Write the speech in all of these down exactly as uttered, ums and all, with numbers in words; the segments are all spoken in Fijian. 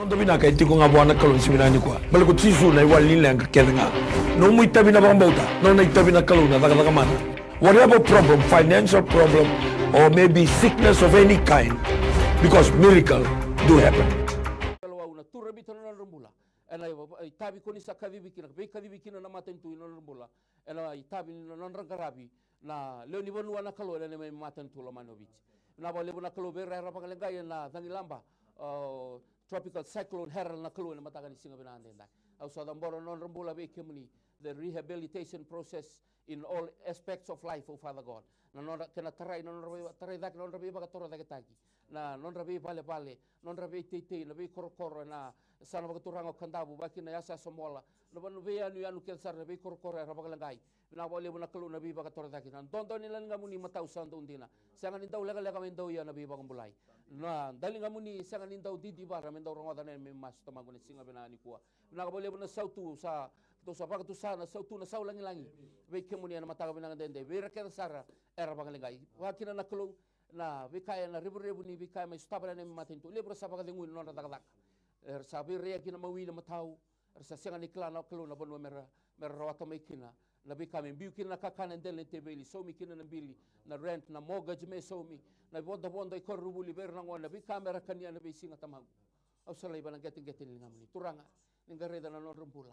Noda vinaka e tiko ga vua na Kalou ni siga vinaka nikua. Baleta ko Jisu na iwali ni leqa kece ga. Nomu itavi na vakabauta, nona itavi na Kalou na cakacaka mana. Whatever problem, financial problem, or maybe sickness of any kind, because miracle do happen. Kalou au na tura bita na nodra bula. Ena itavi ko ni sa kacivi kina, veikacivi kina na matanitu ena nodra bula. Ena itavi ni nodra qaravi na lewe ni vanua na Kalou ena neimami matanitu lomani o Viti. Vinaka vakalevu na Kalou vei ira era vakaleqai ena cagilaba, o, Tropical Cyclone Harold na Kalou ena mataka ni siga vinaka edaidai. Au sa cabora na nodra bula vei kemuni, the rehabilitation process in all aspects of life, o Father God. Na nodra kena tarai, na nodra vei, tarai cake, na nodra veivakatorocaketaki, na nodra veivalevale, nodra veiteitei, na veikorokoro, na yasana vakaturaga o Kadavu, vakakina yasayasa Mola, na vanua veiyanuyanu kece sara, na veikorokoro era vakaleqai. Vinaka vakalevu na Kalou na veivakatorocake, na dodo ni laligamuni matau sa dau dina. Sega ni dau lekaleka me dau ia na veivakabulai. Na daligamuni sega ni dau didivara me dau rogoca na neimami masu Tamaqu na siga vinaka nikua. Vinaka vakalevu na sautu sa, keitou sa vakatusa na sautu na sau lagilagi vei kemuni ena mataka vinaka edaidai. Vei ira kece sara era vakaleqai. Vakakina na Kalou na veika ena revurevu ni veika e mai sotava na neimami matanitu. Levu era sa vakacegui na nodra cakacaka. Era sa veiraiyaki na mawi na matau. Era sa sega ni kila na Kalou na vanua mera, mera rawata mai kina. Na veika me biu kina na kakana e dela ni teveli, saumi kina na bili, na rent, na mortgage me saumi, na vodovodo i koronivuli vei ira na gone, na veika mera kania na veisiga Tamaqu. Au sa laiva na qeteqete ni ligamuni. Turaga, ni qai raica na nodra bula.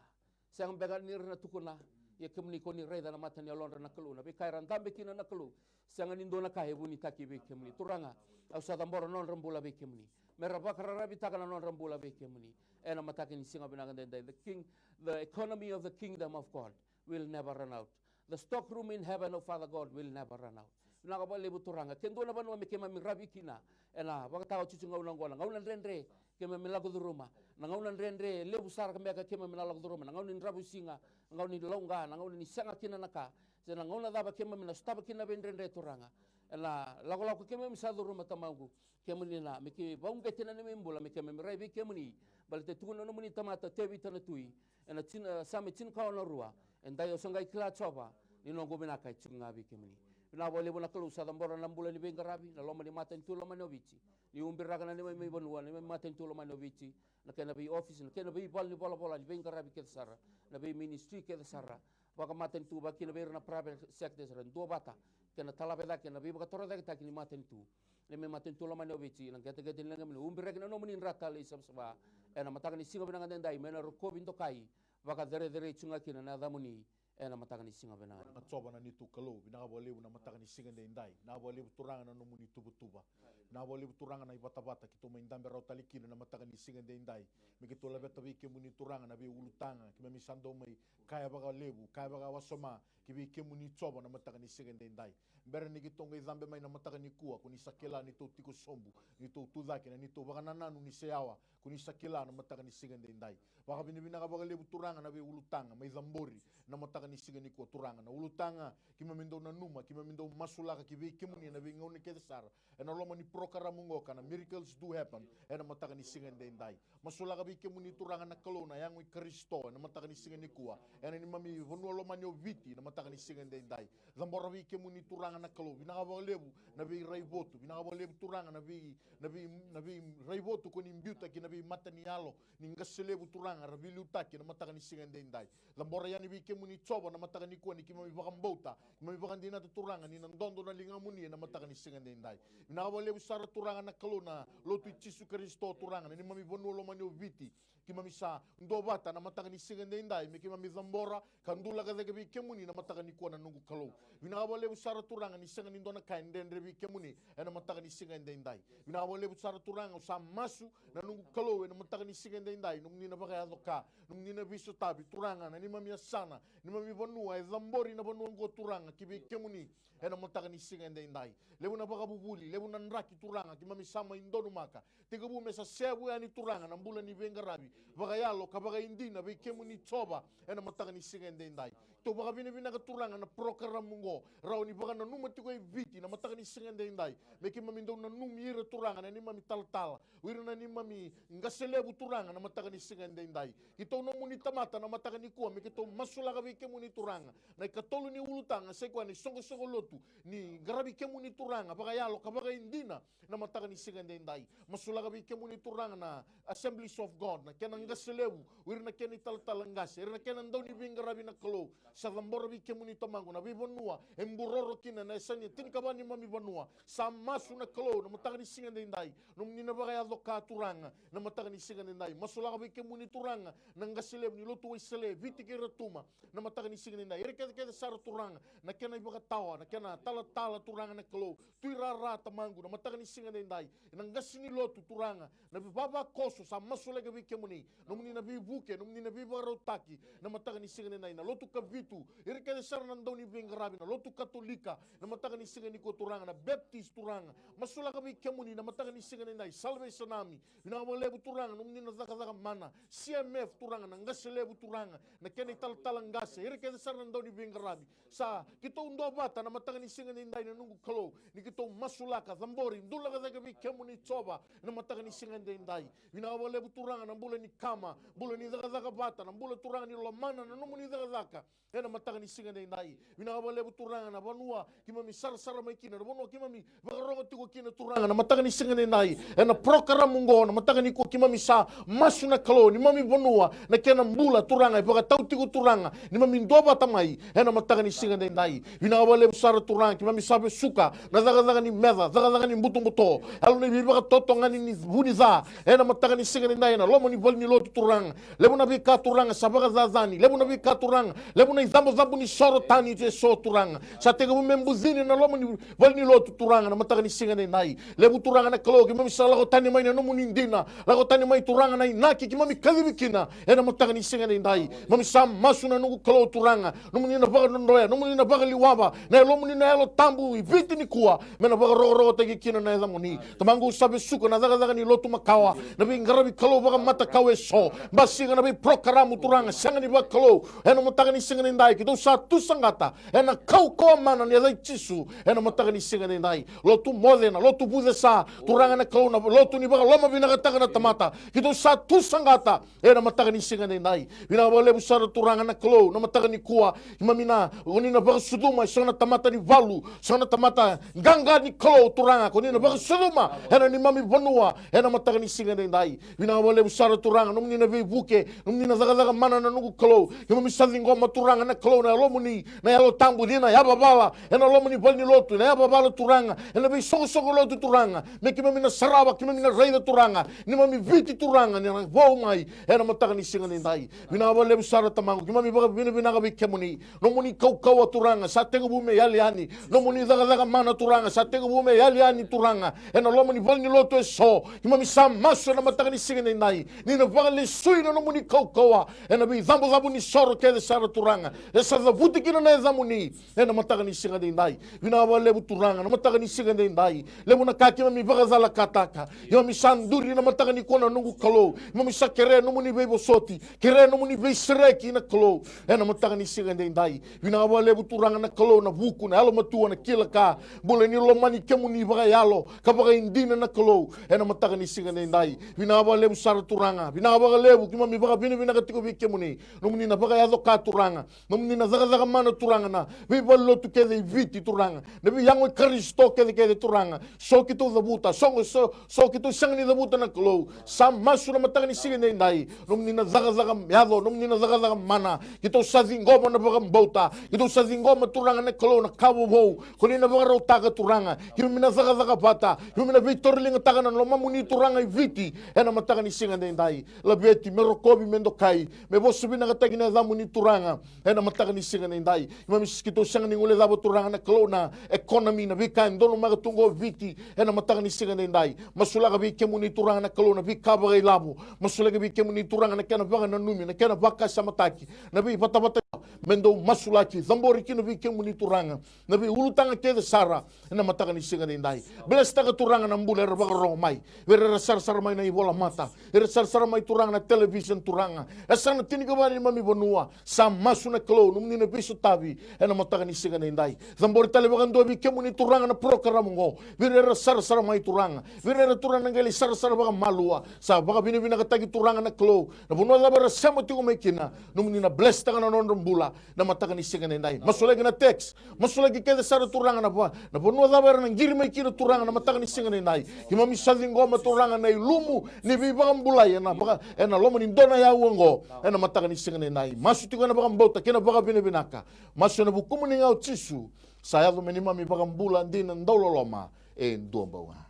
Sega beka ni ra na tukuna, ia kemuni ko ni raica na mata ni yalodra na Kalou, na veika era dabe kina na Kalou. Sega ni dua na ka e vunitaki vei kemuni. Turaga, au sa cabora na nodra bula vei kemuni. Mera vakararavitaka na nodra bula vei kemuni. Ena mataka ni siga vinaka edaidai. The king, the economy of the kingdom of God will never run out. The stock room in heaven of Father God will never run out. Vinaka vakalevu Turaga. Ke dua na vanua me keimami ravi kina ena vakatawa tsutsugau na gauna, gauna dredre keimami lako curuma. Na gauna dredre levu sara beka keimami na lako curuma. Na gauna ni dravuisiga, na gauna ni lauqa, na gauna ni sega kina na ka. Se na gauna cava keimami na sotava kina na veidredre Turaga. Ena lakolako keimami sa curuma Tamaqu. Kemuni na, me ke vauqeti na neimami bula, me keimami rai vei kemuni. Baleta e tukuna na nomuni tamata Tevita na tui. Ena tini, Same tinikaono rua. Edai au sa qai kila Jiova, ni noqu vinaka e tiko ga vei kemuni. Vinaka vakalevu na Kalou sa cabora na bula ni veiqaravi, na loma ni matanitu lomani o Viti. Ni ubiraka na neimami vanua, neimami matanitu lomani o Viti. Na kena vei office, na kena vei vale ni volavola, ni veiqaravi kece sara. Na vei ministry kece sara. Vakamatanitu, vakakina vei ira na private sector sara. Duavata, kena talave cake, na veivakatorocaketaki ni matanitu. Neimami matanitu lomani o Viti, na qeteqete ni ligamuni, ubiraki na nomuni dra talei savasava. Ena mataka ni siga vinaka edaidai, me na rokovi dokai, vakacerecerei tu ga kina na yacamuni, ena mataka ni siga vinaka. Turaga Jiova na neitou Kalou, vinaka vakalevu na mataka ni siga edaidai, vinaka vakalevu Turaga na nomuni tuvatuva. Vinaka vakalevu Turaga na ivatavata keitou mai dabe rawa tale kina na mataka ni siga edaidai. Me keitou laveta vei kemuni Turaga na veiulutaga, keimami sa dau mai kaya vakalevu, kaya vakawasoma, ki vei kemuni Jiova na mataka ni siga edaidai. Bera ni keitou qai cabe mai na mataka nikua, ko ni sa kila neitou tiko sobu, neitou tucake, na neitou vakanananu ni se yawa, ko ni sa kila na mataka ni siga edaidai. Vakavinavinaka vakalevu Turaga na veiulutaga mai cabori na mataka ni siga nikua Turaga. Na ulutaga keimami dau nanuma, keimami dau masulaka ki vei kemuni ena veigauna kece sara. Ena loma ni porokaramu oqo ka na Miracles Do Happen ena mataka ni siga edaidai. Masulaka vei kemuni Turaga na Kalou na yago i Karisito ena mataka ni siga nikua. Ena neimami vanua lomani o Viti ena mataka ni siga edaidai. Cabora vei kemuni Turaga na Kalou. Vinaka vakalevu na veiraivotu. Vinaka vakalevu Turaga na vei, na vei, na veiraivotu ko ni biuta ki na veimata ni yalo. Ni qase levu Turaga ra veiliutaki ena mataka ni siga edaidai. Cabora yani vei kemuni Jiova na mataka nikua ni keimami vakabauta, keimami vakadinata Turaga ni na dodo na ligamuni ena mataka ni siga edaidai. Vinaka vakalevu sara Turaga na Kalou na lotu i Jisu Karisito Turaga na neimami vanua lomani o Viti. Keimami sa duavata na mataka ni siga edaidai me keimami cabora ka dulaka cake vei kemuni na mataka nikua na noqu Kalou. Vinaka vakalevu sara Turaga ni sega ni dua na ka e dredre vei kemuni ena mataka ni siga edaidai. Vinaka vakalevu sara Turaga au sa masu na noqu Kalou ena mataka ni siga edaidai, nomuni na vakayaco ka, nomuni na veisotavi Turaga na neimami yasana, neimami vanua e cabori na vanua oqo Turaga ki vei kemuni ena mataka ni siga edaidai. Levu na vakavuvuli, levu na draki Turaga keimami sa mai donumaka. Tekivu me sa sevu yani Turaga na bula ni veiqaravi vakayalo ka vakaidina vei kemuni Jiova ena mataka ni siga edaidai. Tou vakavinavinaka Turaga na porokaramu oqo, rawa ni vakananuma tiko e Viti na mataka ni siga edaidai. Me keimami dau nanumi ira Turaga na neimami talatala, o ira na neimami qase levu Turaga na mataka ni siga edaidai. Keitou nomuni tamata na mataka nikua, me keitou masulaka vei kemuni Turaga na ikatolu ni ulutaga, sa i koya na isoqosoqo lotu ni qaravi kemuni Turaga vakayalo ka vakaidina na mataka ni siga edaidai. Masulaka vei kemuni Turaga na Assemblies of God, na kena qase levu, o ira na kena italatala qase, ira na kena dau ni veiqaravi na Kalou. Sa cabora vei kemuni Tamaqu na veivanua e buroro kina na yasa ni tinikava ni neimami vanua. Sa masu na Kalou na mataka ni siga edaidai, nomuni na vakayaco ka Turaga na mataka ni siga edaidai. Masulaka vei kemuni Turaga na qase levu ni lotu Wesele, Viti kei Rotuma, na mataka ni siga edaidai. Ira kecekece sara Turaga, na kena ivakatawa, na kena talatala Turaga na Kalou, tuirara Tamaqu na mataka ni siga edaidai. Na qase ni lotu Turaga, na vavakoso sa masulaka vei kemuni, nomuni na veivuke, nomuni na veivakarautaki na mataka ni siga edaidai. Na lotu Kavitu, ira kece sara na dau ni veiqaravi, na lotu Katolika na mataka ni siga nikua Turaga, na Baptist Turaga, masulaka vei kemuni na mataka ni siga edaidai. Salvation Army, vinaka vakalevu Turaga, nomuni na cakacaka mana. C M F Turaga, na qase levu Turaga, na kena italatala qase, ira kece sara na dau ni veiqaravi. Sa keitou duavata na mataka ni siga edaidai na noqu Kalou, ni keitou masulaka, cabori, dulaka cake vei kemuni Jiova na mataka ni siga edaidai. Vinaka vakalevu Turaga na bula ni kama, bula ni cakacaka vata, na bula Turaga ni lomana na nomuni cakacaka ena mataka ni siga edaidai. Vinaka vakalevu Turaga na vanua keimami sarasara mai kina, na vanua keimami vakarogo tiko kina Turaga na mataka ni siga edaidai. Ena porokaramu oqo na mataka nikua keimami sa masu na Kalou, neimami vanua, na kena bula Turaga e vakatau tiko Turaga, neimami duavata mai ena mataka ni siga edaidai. Vinaka vakalevu sara Turaga, keimami sa vesuka na cakacaka ni meca, cakacaka ni butobuto, yalo ni veivakatotogani ni vu ni ca ena mataka ni siga edaidai, ena loma ni valenilotu Turaga. Levu na veika Turaga sa vakacacani, levu na veika Turaga, levu na icabocabo ni soro tani eso Turaga sa tekivu me bucini na loma ni valenilotu Turaga na mataka ni siga edaidai. Levu Turaga na Kalou, keimami sa lako tani mai na nomuni dina, lako tani mai Turaga na inaki keimami kacivi kina ena mataka ni siga edaidai. Keimami sa masu na noqu Kalou Turaga, nomuni na vakadrodroya, nomuni na vakaliwava na Yalomuni na Yalo Tabu i Viti nikua, me na vakarokorokotaki kina na yacamuni. Tamaqu, sa vesuka na cakacaka ni lotu makawa, na veiqaravi Kalou vakamatakalou eso, basika na veiporokaramu Turaga sega ni vakalou ena mataka ni siga edaidai. Keitou sa tu saqata ena kaukauwa mana ni yaca i Jisu ena mataka ni siga edaidai. Lotu moce, na lotu vucesa Turaga na Kalou, na lotu ni vakalomavinakataka na tamata, keitou sa tu saqata ena mataka ni siga edaidai. Vinaka vakalevu sara Turaga na Kalou na mataka nikua, keimami na, ko ni na vakasucuma eso na tamata ni valu, eso na tamata qaqa ni Kalou Turaga, ko ni na vakasucuma ena neimami vanua ena mataka ni siga edaidai. Vinaka vakalevu sara Turaga nomuni na veivuke, nomuni na cakacaka mana na noqu Kalou. Keimami sa ciqoma Turaga na Kalou na Yalomuni na Yalo Tabu ni na yavavala ena loma ni valenilotu, na yavavala Turaga ena veisoqosoqo lotu Turaga, me keimami na sarava, keimami na raica Turaga neimami Viti Turaga ni na vou mai ena mataka ni siga edaidai. Vinaka vakalevu sara Tamaqu, keimami vakavinavinaka vei kemuni, nomuni kaukauwa Turaga sa tekivu me yali yani, nomuni cakacaka mana Turaga sa tekivu me yali yani Turaga ena loma ni valenilotu eso. Keimami sa masu ena mataka ni siga edaidai ni na vakalesui na nomuni kaukauwa ena veicabocabo ni soro kece sara Turaga e sa cavuti kina na yacamuni ena mataka ni siga edaidai. Vinaka vakalevu Turaga na mataka ni siga edaidai. Levu na ka keimami vakacalakataka, keimami sa duri na mataka nikua na noqu Kalou. Keimami sa kerea nomuni veivosoti, kerea nomuni veisereki na Kalou ena mataka ni siga edaidai. Vinaka vakalevu Turaga na Kalou na vuku, na yalomatua, na kila ka, bula ni lomani kemuni vakayalo ka vakaidina na Kalou ena mataka ni siga edaidai. Vinaka vakalevu sara Turaga, vinaka vakalevu, keimami vakavinavinaka tiko vei kemuni, nomuni na vakayaco ka Turaga, nomuni na cakacaka mana Turaga na veivalenilotu kece i Viti Turaga, na veiyago i Karisito kecekece Turaga. So keitou cavuta, so, so, so keitou sega ni cavuta na Kalou. Sa masu na mataka ni siga edaidai, nomuni na cakacaka yaco, nomuni na cakacaka mana. Keitou sa ciqoma na vakabauta, keitou sa ciqoma Turaga na Kalou na ka vovou ko ni na vakarautaka Turaga. Keimami na cakacaka vata, keimami na veitoroligataka na lomamuni Turaga i Viti ena mataka ni siga edaidai. Laveti, me rokovi, me dokai, me vosa vinakataki na yacamuni Turaga ena mataka ni siga edaidai. Keimami s-, keitou sega ni guilecava Turaga na Kalou na economy, na veika e donumaka tu oqo Viti ena mataka ni siga edaidai. Masulaka vei kemuni Turaga na Kalou na veika vakailavo, masulaki vei kemuni Turaga na kena vakananumi, na kena vakasamataki, na veivatavata me dau masulaki, cabori kina vei kemuni Turaga na veiulutaga kece sara ena mataka ni siga edaidai. Blesstaka Turaga na bula era vakarogo mai, vei ira era sarasara mai na ivolamata, era sarasara sara mai Turaga na television Turaga. E sa na tinikava ni neimami vanua. Sa masu na Kalou, nomuni na veisotavi ena mataka ni siga nidai. Cabori tale vakadua vei kemuni Turaga na program oqo. Vei ira era sarasara mai Turaga. Vei ira era Turaga na qai lai sarasara vakamalua. Sa vakavinavinakataki Turaga na Kalou. Na vanua cava era sema tiko mai kina. Nomuni na blesstaka na nodra bula. Na mataka ni siga nidai. Masulaki na text. Masulaki kece sara Turaga na va, na vanua cava era na qiri mai kina Turaga na mataka ni siga nidai. Keimami sa ciqoma Turaga na ilumu ni veivakabulai ena vaka, ena loma ni dua na yau oqo. Ena mataka ni siga nidai. Masu tiko ena vakabauta kei na vakavinavinaka. Masu ena vukumuni ga o Jisu. Sa yaco me neimami vakabula dina dauloloma. E dua bau ga.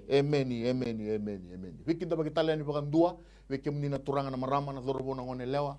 Emeni, emeni, emeni, emeni. Veikidavaki tale yani vakadua. Vei kemuni na turaga na marama na cauravou na gone yalewa.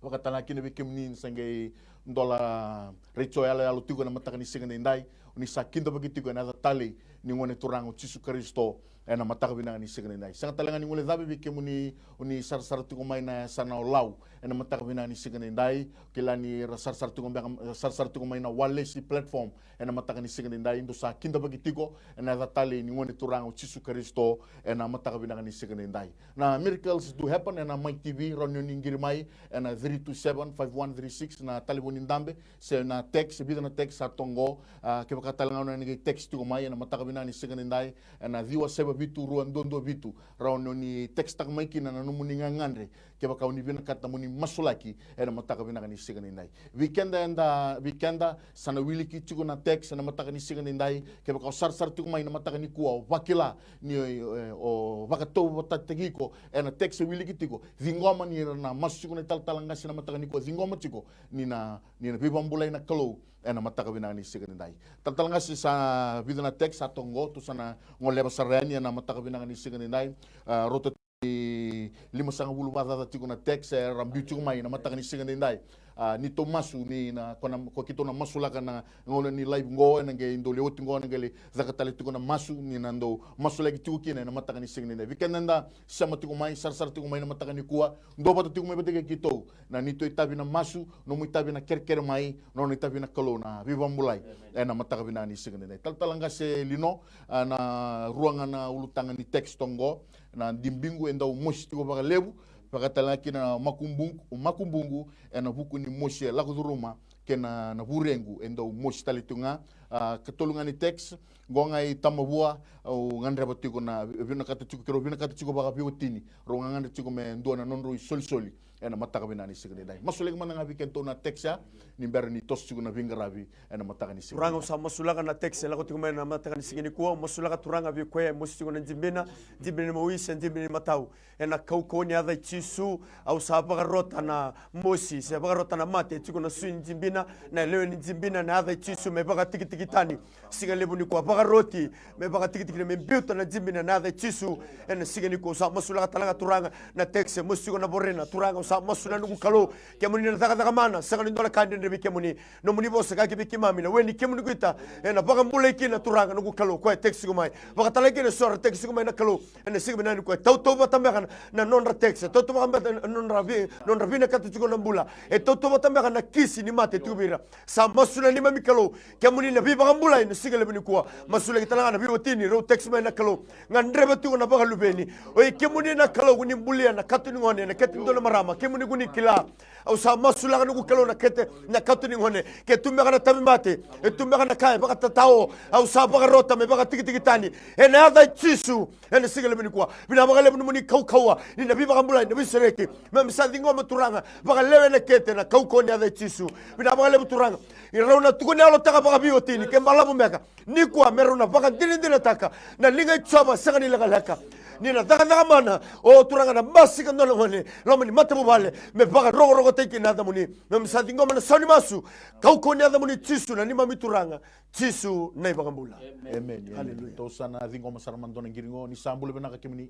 Vakatalega kina vei kemuni ni sa qai dola retio yaloyalo tiko ena mataka ni siga nidai. Oni sa kidavaki tiko ena yaca talei ni Gone Turaga o Jisu Karisito ena mataka vinaka ni siga nidai. Sega talega ni guileca vei kemuni oni sarasara tiko mai na yasana o Lau ena mataka vinaka ni siga nidai. Kila ni ra sarasara tiko beka, sarasara tiko mai na Walesi platform ena mataka ni siga nidai. Dou sa kidavaki tiko ena yaca talei ni Gone Turaga o Jisu Karisito ena mataka vinaka ni siga nidai. Na Miracles Do Happen ena Mai T V, rawa ni oni qiri mai ena three two seven five one three six na talevoni dabe, se na text, vica na text sa toqo. A, kevaka talega oni qai text tiko mai ena mataka vinaka ni siga nidai, ena ciwa saiva vitu rua dua dua vitu. Rawa ni oni texttaka mai kina na nomuni gagadre, kevaka oni vinakata moni masulaki ena mataka vinaka ni siga nidai. Vei keda eda, vei keda sa na wiliki tiko na text ena mataka ni siga nidai, kevaka o sarasara tiko mai na mataka nikua, o vakila ni, e, o vakatauvatataki iko ena text e wiliki tiko, ciqoma ni ra na masu tiko na italatala qase na mataka nikua, ciqoma tiko ni na, ni na veivakabulai na Kalou ena mataka vinaka ni siga nidai. Talatala qase, sa vica na text sa toqo, tou sa na goleva sara yani ena mataka vinaka ni siga nidai. A, rauta ni limasagavulu vakacaca tiko na text era biu tiko mai na mataka ni siga nidai. A, ni tou masu ni na, ko na, ko keitou na masulaka na gauna ni live qo, ena qai dou lai oti qo, ena qai lai caka tale tiko na masu ni na dou masulaki tiko kina ena mataka ni siga nidai. Vei keda eda sema tiko mai, sarasara tiko mai na mataka nikua, dou vata tiko mai vata kei keitou. Na neitou itavi na masu, nomu itavi na kerekere mai, nona itavi na Kalou na veivakabulai ena mataka vinaka ni siga nidai. Talatala qase Lino, a, na rua ga na ulutaga ni text toqo. Na dibiqu e dau mosi tiko vakalevu, vakatalega kina na makubuqu, makubuqu ena vuku ni mosi e lako curuma, kei na, na vurequ e dau mosi tale tiko ga. A, katolu ga ni text, qo ga i Tamavua, au gadreva tiko na, vinakata tiko, keirau vinakata tiko vakaveiwatini, rau gagadre tiko me dua na nodrau isolisoli ena mataka vinaka ni siga nidai. Masulaki mada ga vei kedatou na text ya, ni bera ni toso tiko na veiqaravi ena mataka ni siga. Turaga, au sa masulaka na text e lako tiko mai na mataka ni siga nikua, au masulaka Turaga vei koya e mosi tiko na jibina, jibina ni mawi se jibina ni matau. Ena kaukauwa ni yaca i Jisu, au sa vakarota na mosi, se vakarota na mate, e tiko na sui ni jibina, na lewe ni jibina, na yaca i Jisu, me vakatikitiki tani. Siga levu nikua, vakaroti, me vakatikitiki, me biuta na jibina, na yaca i Jisu. Ena siga nikua, au sa masulaka talega Turaga, na text e mosi tiko na vorena, Turaga, au sa masu na noqu Kalou, kemuni na cakacaka mana, sega ni dua na ka dredre vei kemuni, nomuni vosa ka ki vei keimami, na we ni kemuni kuita, ena vakabulai kina Turaga, noqu Kalou, koya e text tiko mai, vakatalega kina so era text tiko mai na Kalou. Ena siga vinaka nikua, e tautauvata beka na, na nodra text, e tautauvata beka na nodra vi-, nodra vinakata tiko na bula, e tautauvata beka na kisi ni mate tiko vei ira. Sa masu na neimami Kalou, kemuni na veivakabulai na siga levu nikua. Masulaki talega na veiwatini, rau text mai na Kalou. Gadreva tiko na vakaluveni. Oi kemuni na Kalou, ko ni bulia na kato ni gone, na kete ni dua na marama, kemuni ko ni kila. Au sa masulaka noqu Kalou na kete, na kato ni gone. Ke tu beka na tauvimate, e tu beka na ka e vakatatao, au sa vakarota me vakatikitiki tani. Ena yaca i Jisu, ena siga levu nikua. Vinaka vakalevu nomuni kaukauwa, ni na veivakabulai, na veisereki. Me, me sa ciqoma Turaga, vakalewe na kete, na kaukauwa ni yaca i Jisu. Vinaka vakalevu Turaga. Ni rau na tukuni yalotaka vakaveiwatini, ke balavu beka. Nikua me rau na vakadinadinataka na liga i Jiova sega ni lekaleka. Ni na cakacaka mana, o Turaga, na basika dua na gone loma ni matavuvale, me vakarokorokotaki kina na yacamuni. Me, me sa ciqoma na sau ni masu, kaukauwa ni yacamuni Jisu na neimami Turaga, Jisu na iVakabula. Emeni, emeni. Haleluya. Tou sa na ciqoma sara mada dua na qiri qo, ni sa bula vinaka kemuni.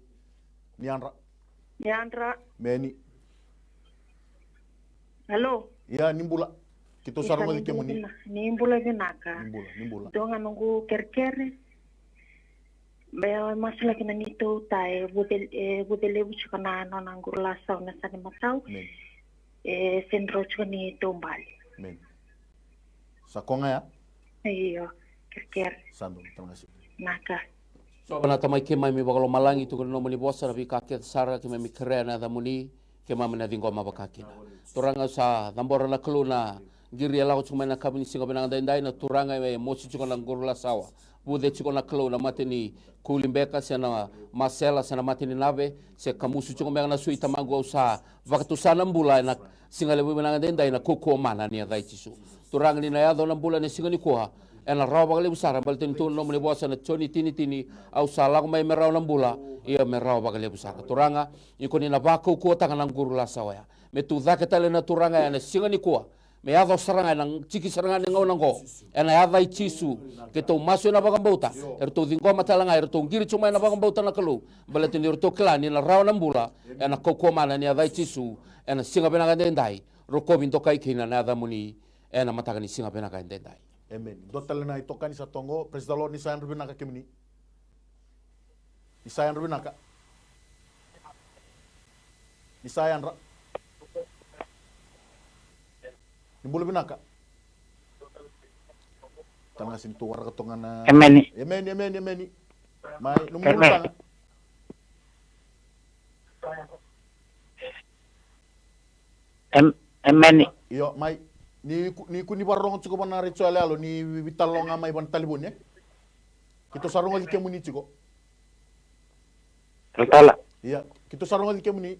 Ni yadra. Ni yadra. Meni. Alo. Ia, ni bula. Keitou sa rogoci kemuni. Ni bula vinaka. Ni bula, ni bula. Dua ga noqu kerekere. Me masulaki na neitou ta e vuce, e vuce levu tiko na nona qurulaso na yasana i matau. Meni. E sega ni rawa tiko ni taubale. Meni. Sa koya ga ya? Io, kerekere. Sa donu, taura ga sara. Naka. Baba na Tamai keimami vakalomalagi, tukuna na nomuni vosa na veika kece sara keimami kerea na yacamuni, keimami na ciqoma vaka kina. Turaga, au sa cabora na Kalou na qiri e lako tiko mai na yakavi ni siga vinaka daidai, na Turaga, e mosi tiko na quru lasawa. Vuce tiko na Kalou na mate ni kuli beka, se na masela, se na mate ni nave, se kamusu tiko beka na sui, Tamaqu, au sa vakatusa na bula ena siga levu vinaka daidai ena kaukauwa mana ni yaca i Jisu. Turaga, ni na yaco na bula ena siga nikua, ena rawa vakalevu sara, baleta ni tukuna na nomuni vosa na Joni tini tini, au sa lako mai me rawa na bula, ia me rawa vakalevu sara. Turaga, ni ko ni na vakaukauwataka na quru lasawa oya. Me tu cake tale na Turaga ena siga nikua, me yaco sara ga, ena tiki sara ga ni gauna oqo, ena yaca i Jisu. Keitou masu ena vakabauta, eratou ciqoma tale ga eratou qiri tiko mai na vakabauta na Kalou, baleta ni ratou kila ni na rawa na bula ena kaukauwa mana ni yaca i Jisu. Ena siga vinaka daidai, rokovi dokai kina na yacamuni ena mataka ni siga vinaka daidai. Amen. Dua tale na itokani sa toqo. Praise the Lord, ni sa yadra vinaka kemuni. Ni sa yadra vinaka. Ni sa yadra. Ni bula vinaka. Tale ga se ni tou waraka toka na. Emeni. Emeni, emeni, emeni. Mai, nomu ulutaga. Em-, emeni. Io, mai. Ni ku-, ni kua ni vakarorogo tiko vua na retio yaloyalo, ni vi-, veitalanoa ga mai vua na talevoni, e? Keitou sa rogoci kemuni tiko. Talatala. Ia, keitou sa rogoci kemuni.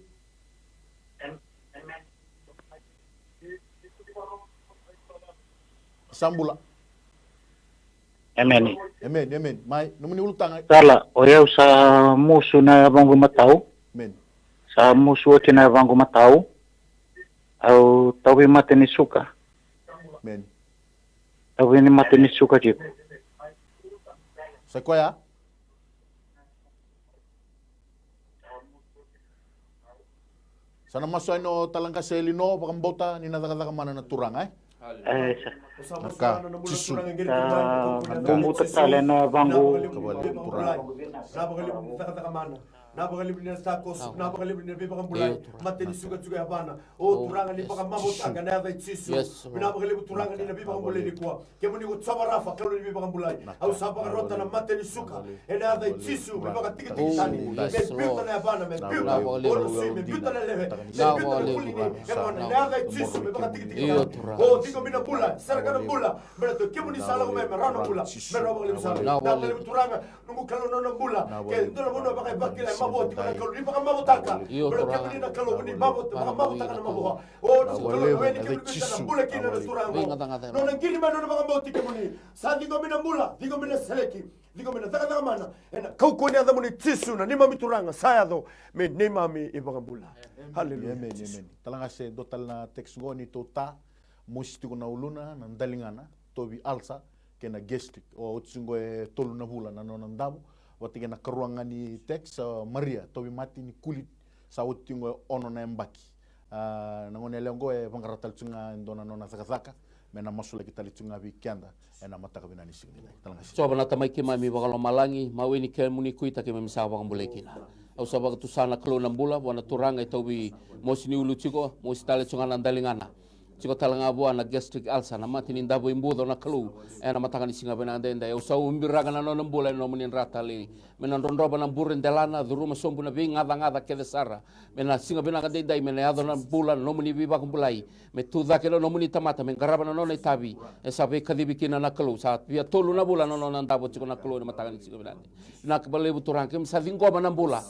Sa bula. Emeni. Emeni, emeni. Mai, nomuni ulutaga. Tala, o yau sa musu na yavaqu matau. Emeni. Sa musu oti na yavaqu matau. Au tauvi mate ni suka. Emeni. Tauvi ni mate ni suka tiko. Sa koya? Sa na masu yani o Talaqase Lino, vakabauta ni na cakacaka mana na Turaga, e? E, sa. Naka, Jisu. Sa bubuta tale na vaqu. Vinaka vakalevu Turaga. Vinaka vakalevu ni cakacaka mana. Vinaka vakalevu ni na sa koso. Vinaka vakalevu ni na veivakabulai. Mate ni suka tiko e yavana. O Turaga, ni vakamavoataka na yaca i Jisu. Vinaka vakalevu Turaga ni na veivakabulai nikua. Kemuni ko Jiova Rafa, Kalou ni veivakabulai. Au sa vakarota na mate ni suka ena yaca i Jisu me vakatikitikitani. Me biuta na yavana, me biuta o na sui, me biuta na lewe, me biuta na kulini. E vana na yaca i Jisu me vakatikitikitani. O ciqomi na bula, sereka na bula. Baleta kemuni sa lako mai me rawa na bula, me rawa vakalevu sara. Vinaka vakalevu Turaga, noqu Kalou, na nona bula. Ke dua na vanua vakaivakila e mavoa tiko, na Kalou ni vakamavotaka. Baleta kemuni na Kalou ni mavo-, vakamavotaka na mavoa. O, na Kalou, e ni kemuni biuta na bula kina na Turaga. Nona qiri mai, nona vakabauti kemuni. Sa ciqomi na bula, ciqomi na seleki, ciqomi na cakacaka mana ena kaukauwa ni yacamuni Jisu, na neimami Turaga sa yaco me neimami iVakabula. Haleluya. Emeni, emeni. Talaqase, dua tale na text qo, ni tou ta mosi tiko na uluna, na daligana, tauvi ulcer kei na gastric. O, oti tiko e tolu na vula na nona davo. Vata kei na karua ga ni text, a, Maria, tauvi mate ni kuli, sa oti tiko e ono na yabaki. A, na gone yalewa qo e vaqara tale tiko ga e dua na nona cakacaka me na masulaki tale tiko ga vei keda ena mataka vinaka ni siga nikua. Talaqase. Jiova na Tamai keimami vakalomalagi, mawe ni kemuni kuita keimami sa vakabulai kina. Au sa vakatusa na Kalou na bula vua na turaga e tauvi mosi ni ulu tiko, mosi tale tiko ga na daligana. Tiko tale ga vua na gastric ulcer, na mate ni davo i buco, na Kalou. Ena mataka ni siga vinaka daidai, au sa ubiraka na nona bula ena nomuni dra talei. Me na drodrova na bure delana, curuma sobu na veigacagaca kece sara. Me na siga vinaka daidai, me na yaco na bula, na nomuni veivakabulai. Me tu cake na nomuni tamata, me qarava na nona itavi. E sa veikacivi kina na Kalou. Sa via tolu na vula na nona davo tiko na Kalou ena mataka ni siga vinaka. Vinaka vakalevu turaga, keimami sa ciqoma na bula.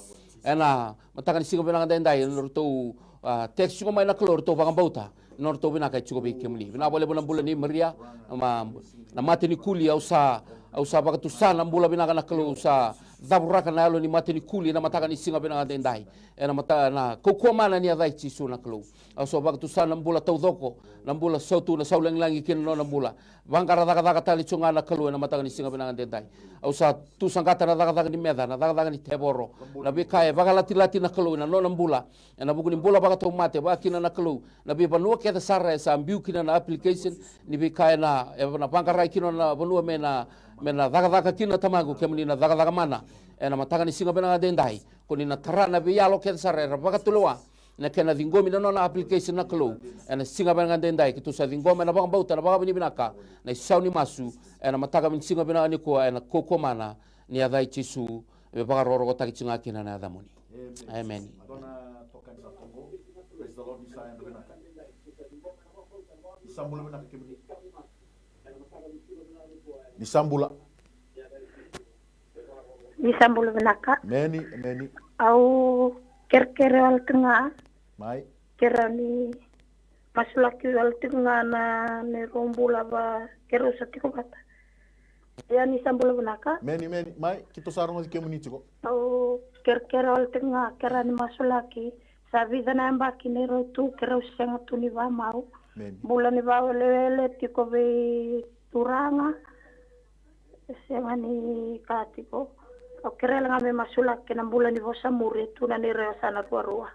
Ena mataka ni siga vinaka daidai, ena ratou, a, text tiko mai na Kalou, ratou vakabauta. Nodratou vinaka e tiko vei kemuni. Vinaka vakalevu na bula nei Maria, na ma-, na mate ni kuli, au sa, au sa vakatusa na bula vinaka na Kalou, au sa cavuraka na yalo ni mate ni kuli ena mataka ni siga vinaka daidai. Ena mata-, na kaukauwa mana ni yaca i Jisu na Kalou. Au sa vakatusa na bula taucoko, na bula sautu, na sau lagilagi kina na nona bula. Vaqara cakacaka tale tiko ga na Kalou ena mataka ni siga vinaka daidai. Au sa tu saqata na cakacaka ni meca, na cakacaka ni tevoro. Na veika e vakalatilati na Kalou ena nona bula. Ena vuku ni bula vakataumate, vaka kina na Kalou, na veivanua kece sara e sa biu kina na application, ni veika ena, ena vaqarai kina na vanua me na, me na cakacaka kina Tamaqu, kemuni na cakacaka mana. Ena mataka ni siga vinaka daidai, ko ni na tara na veiyalo kece sara era vakatulewa na kena ciqomi na nona application na Kalou. Ena siga vinaka daidai, keitou sa ciqoma ena vakabauta, na vakavinavinaka, na isau ni masu, ena mataka ni siga vinaka nikua, ena kaukauwa mana ni yaca i Jisu. me vakarokorokotaki tiko ga kina na yacamuni. Emeni. Dua na tokani sa toqo. Praise the Lord, ni sa yadra vinaka. Ni sa bula vinaka kemuni. Ni sa bula. Ni sa bula vinaka. Emeni, emeni. Au kerekere wale tu ga. Mai. Kerea ni masulaki wale tiko ga na neirau bula va keirau sa tiko vata. Ia ni sa bula vinaka. Emeni, emeni. Mai, keitou sa rogoci kemuni tiko. Au kerekere wale tiko ga, kerea ni masulaki. Sa vica na yabaki neirau tu, keirau sega tu ni vamau. Emeni. Bula ni vawelewele tiko vei Turaga. E sega ni ka tiko. Au kerea ga me masulaki kei na bula ni vosa muri, e tu na neirau yasana ruarua.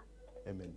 Emeni.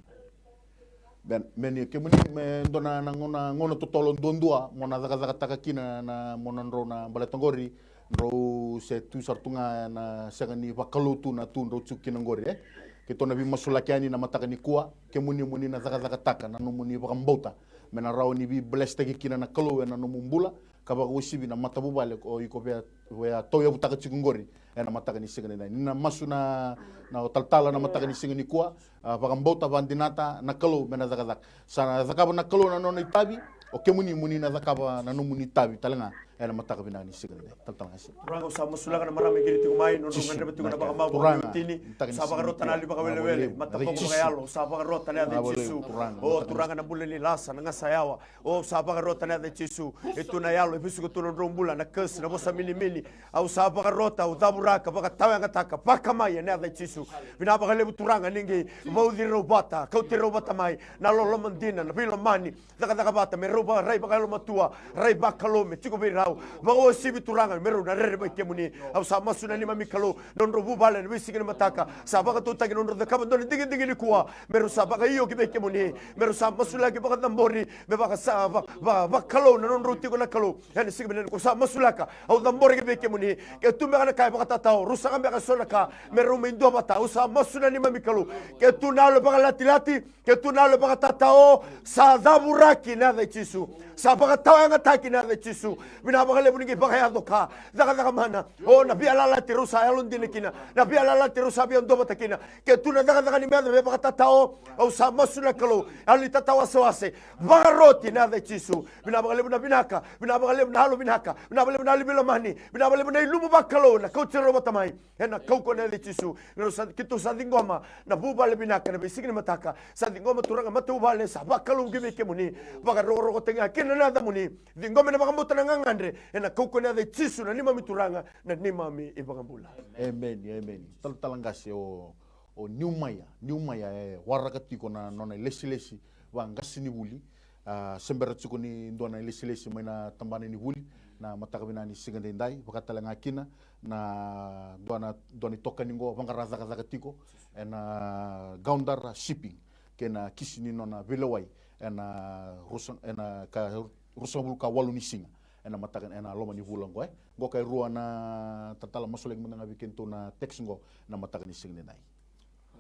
Emeni, emeni. Kemuni me dua na, na gauna, gauna totolo duadua mo na cakacakataka kina na, mo na drau na baleta qori, drau se tu sara tu ga na sega ni vakalou tu na tu drau tiko kina qori, e? Keitou na veimasulaki yani na mataka nikua, kemuni mo ni na cakacakataka na nomuni vakabauta me na rawa ni veiblesstaki kina na Kalou ena nomu bula, ka vakauasivi na matavuvale o iko via, via tauyavutaka tiko qori ena mataka ni siga nikua. Ni na masu na, na o talatala na mataka ni siga nikua, a, vakabauta, vakadinata na Kalou me na cakacaka. Sa na cakava na Kalou na nona itavi, o kemuni mo ni na cakava na nomuni itavi tale ga ena mataka vinaka ni siga nikua. Talatala ga siga. Turaga, au sa masulaka na marama e qiri tiko mai, nodra gadreva tiko na vakamau, Turaga, vakaveiwatini. Sa vakarota na yalo ni vakawelewele, matavako vakayalo, sa vakarota na yaca i Jisu. O Turaga, na bula ni lasa, na gasa yawa, o sa vakarota na yaca i Jisu. E tu na yalo e vesuka tu na nodrau bula, na curse, na vosa minimini. Au sa vakarota, au cavuraka, vakatawayagataka, vakamai ena yaca i Jisu. Vinaka vakalevu Turaga ni qai vauci rau vata, kauti rau vata mai na loloma dina, na veilomani, cakacaka vata me rau vakarai vakayalomatua, rai vakalou me tiko vei rau. Vakauasivi Turaga me rau na rere vei kemuni. Au sa masu na neimami Kalou, nodrau vuvale na veisiga ni mataka, sa vakatautaki nodrau cakava dua na digidigi nikua, me rau sa vakaio ki vei kemuni, me rau sa masulaki vakacabori, me vakasa, va, va, vakalou na nodrau tiko na Kalou. Ena siga vinaka nikua au sa masulaka, au cabori ki vei kemuni. Ke tu beka na ka e vakatatao, rusa ga beka so na ka, me rau mai duavata. Au sa masu na neimami Kalou, ke tu na yalo vakalatilati, ke tu na yalo vakatatao, sa cavuraki na yaca i Jisu. Sa vakatawayagataki na yaca i Jisu. Vinaka vakalevu ni qai vakayaco ka cakacaka mana. O na veiyalayalati rau sa yalodina kina, na veiyalayalati rau sa via duavata kina, ke tu na cakacaka ni meca me vakatatao, au sa masu na Kalou, yalo ni tatawasewase, vakaroti na yaca i Jisu. Vinaka vakalevu na vinaka, vinaka vakalevu na yalo vinaka, vinaka vakalevu na yalo veilomani, vinaka vakalevu na ilumu vakalou na kauti rau vata mai. Ena kaukaua ni yaca i Jisu, ni rau sa, keitou sa ciqoma na vuvale vinaka na veisiga ni mataka. Sa ciqoma Turaga matavuvale sa vakalou ki vei kemuni, vakarokorokotaki ga kina na yacamuni. Ciqoma na vakabauta, na gagadre, ena kaukaua ni yaca i Jisu na neimami Turaga, na neimami iVakabula. Emeni, emeni. Talatala qase o, o Niumaia, Niumaia e waraka tiko na nona ilesilesi vaqasenivuli. A, se bera tiko ni dua na ilesilesi mai na tabana ni vuli na mataka vinaka ni siga daidai, vaka tale ga kina na dua na, dua na itokani qo vaqara cakacaka tiko ena Gaudara Shipping kei na kisi ni nona veilewai ena rusa, ena ka ruasagavulu ka walu ni siga ena mataka, ena loma ni vula qo, e. Qo ka e rua na talatala, masulaki mada ga vei kedatou na text qo na mataka ni siga daidai.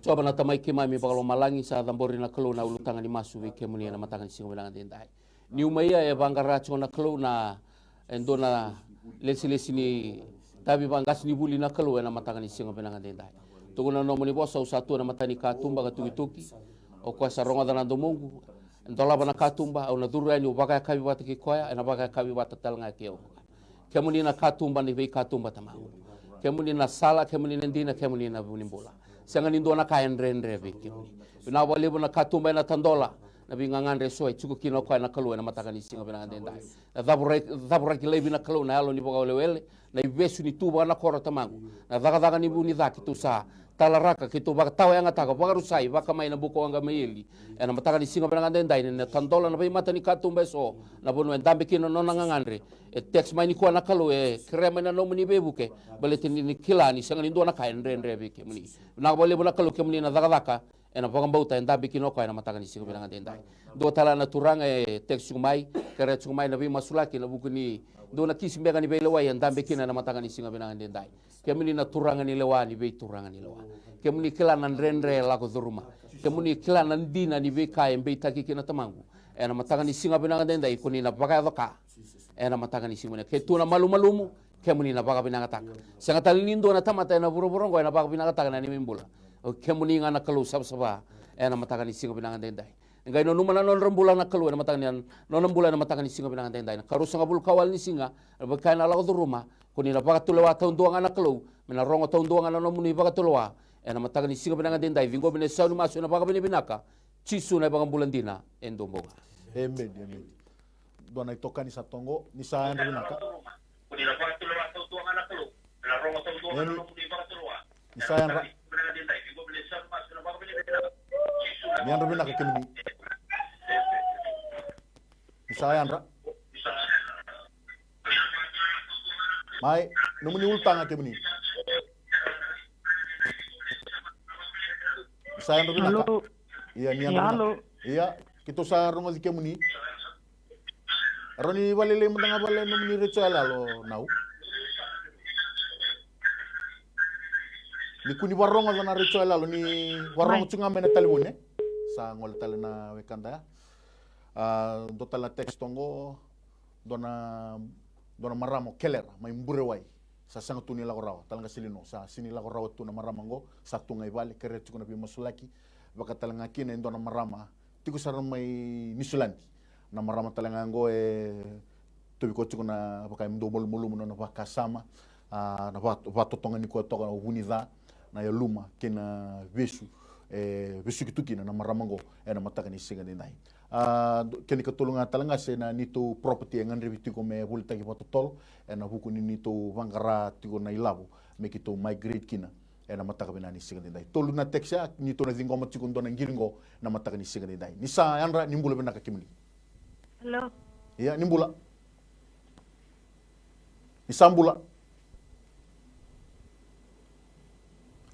Jiova na Tamai keimami vakalomalagi, sa cabori na Kalou na ulutaga ni masu vei kemuni ena mataka ni siga vinaka daidai. Niumaia e vaqara tiko na Kalou na, e dua na lesilesi ni tavi vaqasenivuli na Kalou ena mataka ni siga vinaka daidai. Tukuna na nomuni vosa, au sa tu ena mata ni katuba ka tukituki. O koya sa rogoca na domoqu, e dolava na katuba, au na curu yani, au vakayakavi vata kei koya, ena vakayakavi vata tale ga kei au. Kemuni na katuba ni veikatuba, Tamaqu. Kemuni na sala, kemuni na dina, kemuni na vu ni bula. Sega ni dua na ka e dredre vei kemuni. Vinaka vakalevu na katuba ena tadola na veigagadre eso, e tiko kina o koya na Kalou ena mataka ni siga vinaka daidai. Na cavuraki, cavuraki laivi na Kalou na yalo ni vakawelewele, na ivesu ni tu vakanakoro, Tamaqu. Na cakacaka ni vu ni ca keitou sa talaraka, keitou vakatawayagataka, vakarusai, vakamai na buka o Qamaieli. Ena mataka ni siga vinaka daidai, ni na tadola na veimata ni katuba eso, na vanua e dabe kina na nona gagadre. E text mai nikua na Kalou, e kerea mai na nomuni veivuke, baleta ni, ni kila ni sega ni dua na ka e dredre vei kemuni. Vinaka vakalevu na Kalou, kemuni na cakacaka ena vakabauta e dabe kina o koya ena mataka ni siga vinaka daidai. Dua tale na turaga e text tiko mai, kerea tiko mai na veimasulaki ena vuku ni dua na kisi beka ni veilewai e dabe kina ena mataka ni siga vinaka daidai. Kemuni na Turaga ni lewa ni veituraga ni lewa. Kemuni kila na dredre e lako curuma. Kemuni kila na dina ni veika e beitaki kina, Tamaqu. Ena mataka ni siga vinaka daidai, ko ni na vakayaco ka. Ena mataka ni siga vinaka. Ke tu na malumalumu, kemuni na vakavinavinakataka. Sega tale ni dua na tamata ena vuravura oqo ena vakavinavinakataka na neimami bula. O kemuni ga na Kalou savasava ena mataka ni siga vinaka daidai. E qai nanuma na nodra bula na Kalou ena mataka ni, nona bula ena mataka ni siga vinaka daidai. Na karua sagavulu ka walu ni siga, na veika ena lako curuma, ko ni na vakatulewa taudua ga na Kalou, me na rogo taudua ga na nomuni vakatulewa ena mataka ni siga vinaka daidai. Ciqomi na isau ni masu ena vakavinavinaka. Jisu na iVakabula dina e dua bau ga. Emeni, emeni. Dua na itokani sa toqo, ni sa yadra vinaka. Emeni. Ni sa yadra. Ni yadra vinaka kemuni. Ni sa yadra. Mai, nomuni ulutaga kemuni. Ni sa yadra vinaka. Alo. Ia, ni yadra vinaka. Alo. Ia, keitou sa rogoci kemuni. Rawa ni valelei mada ga vale nomuni retio yaloyalo nau. Ni kua ni varogoca na retio yaloyalo, ni varogo tu ga mai na talevoni. Sa gole tale na wekada ya. A, dua tale na text oqo, dua na, dua na marama o Kelera mai Burewai. Sa sega tu ni lako rawa, tale ga Silino, sa sega ni lako rawa tu na marama oqo, sa tu ga i vale, kerea tiko na veimasulaki. Vaka tale ga kina e dua na marama tiko sara mai Niusiladi. Na marama tale ga oqo e tauvi koya tiko na vaka e dua malumalumu na nona vakasama, a, na va-, vakatotogani koya toka na vu ni ca, na yaluma kei na vesu e vesuki tu kina na marama oqo ena mataka ni siga daidai. A, kena ikatolu ga tale ga se na neitou property e gadrevi tiko me volitaki vakatotolo ena vuku ni neitou vaqara tiko na ilavo me keitou migrate kina ena mataka vinaka ni siga daidai. Tolu na text ya, neitou na ciqoma tiko dua na qiri qo na mataka ni siga daidai. Ni sa yadra, ni bula vinaka kemuni. Hello. Ia, ni bula. Ni sa bula.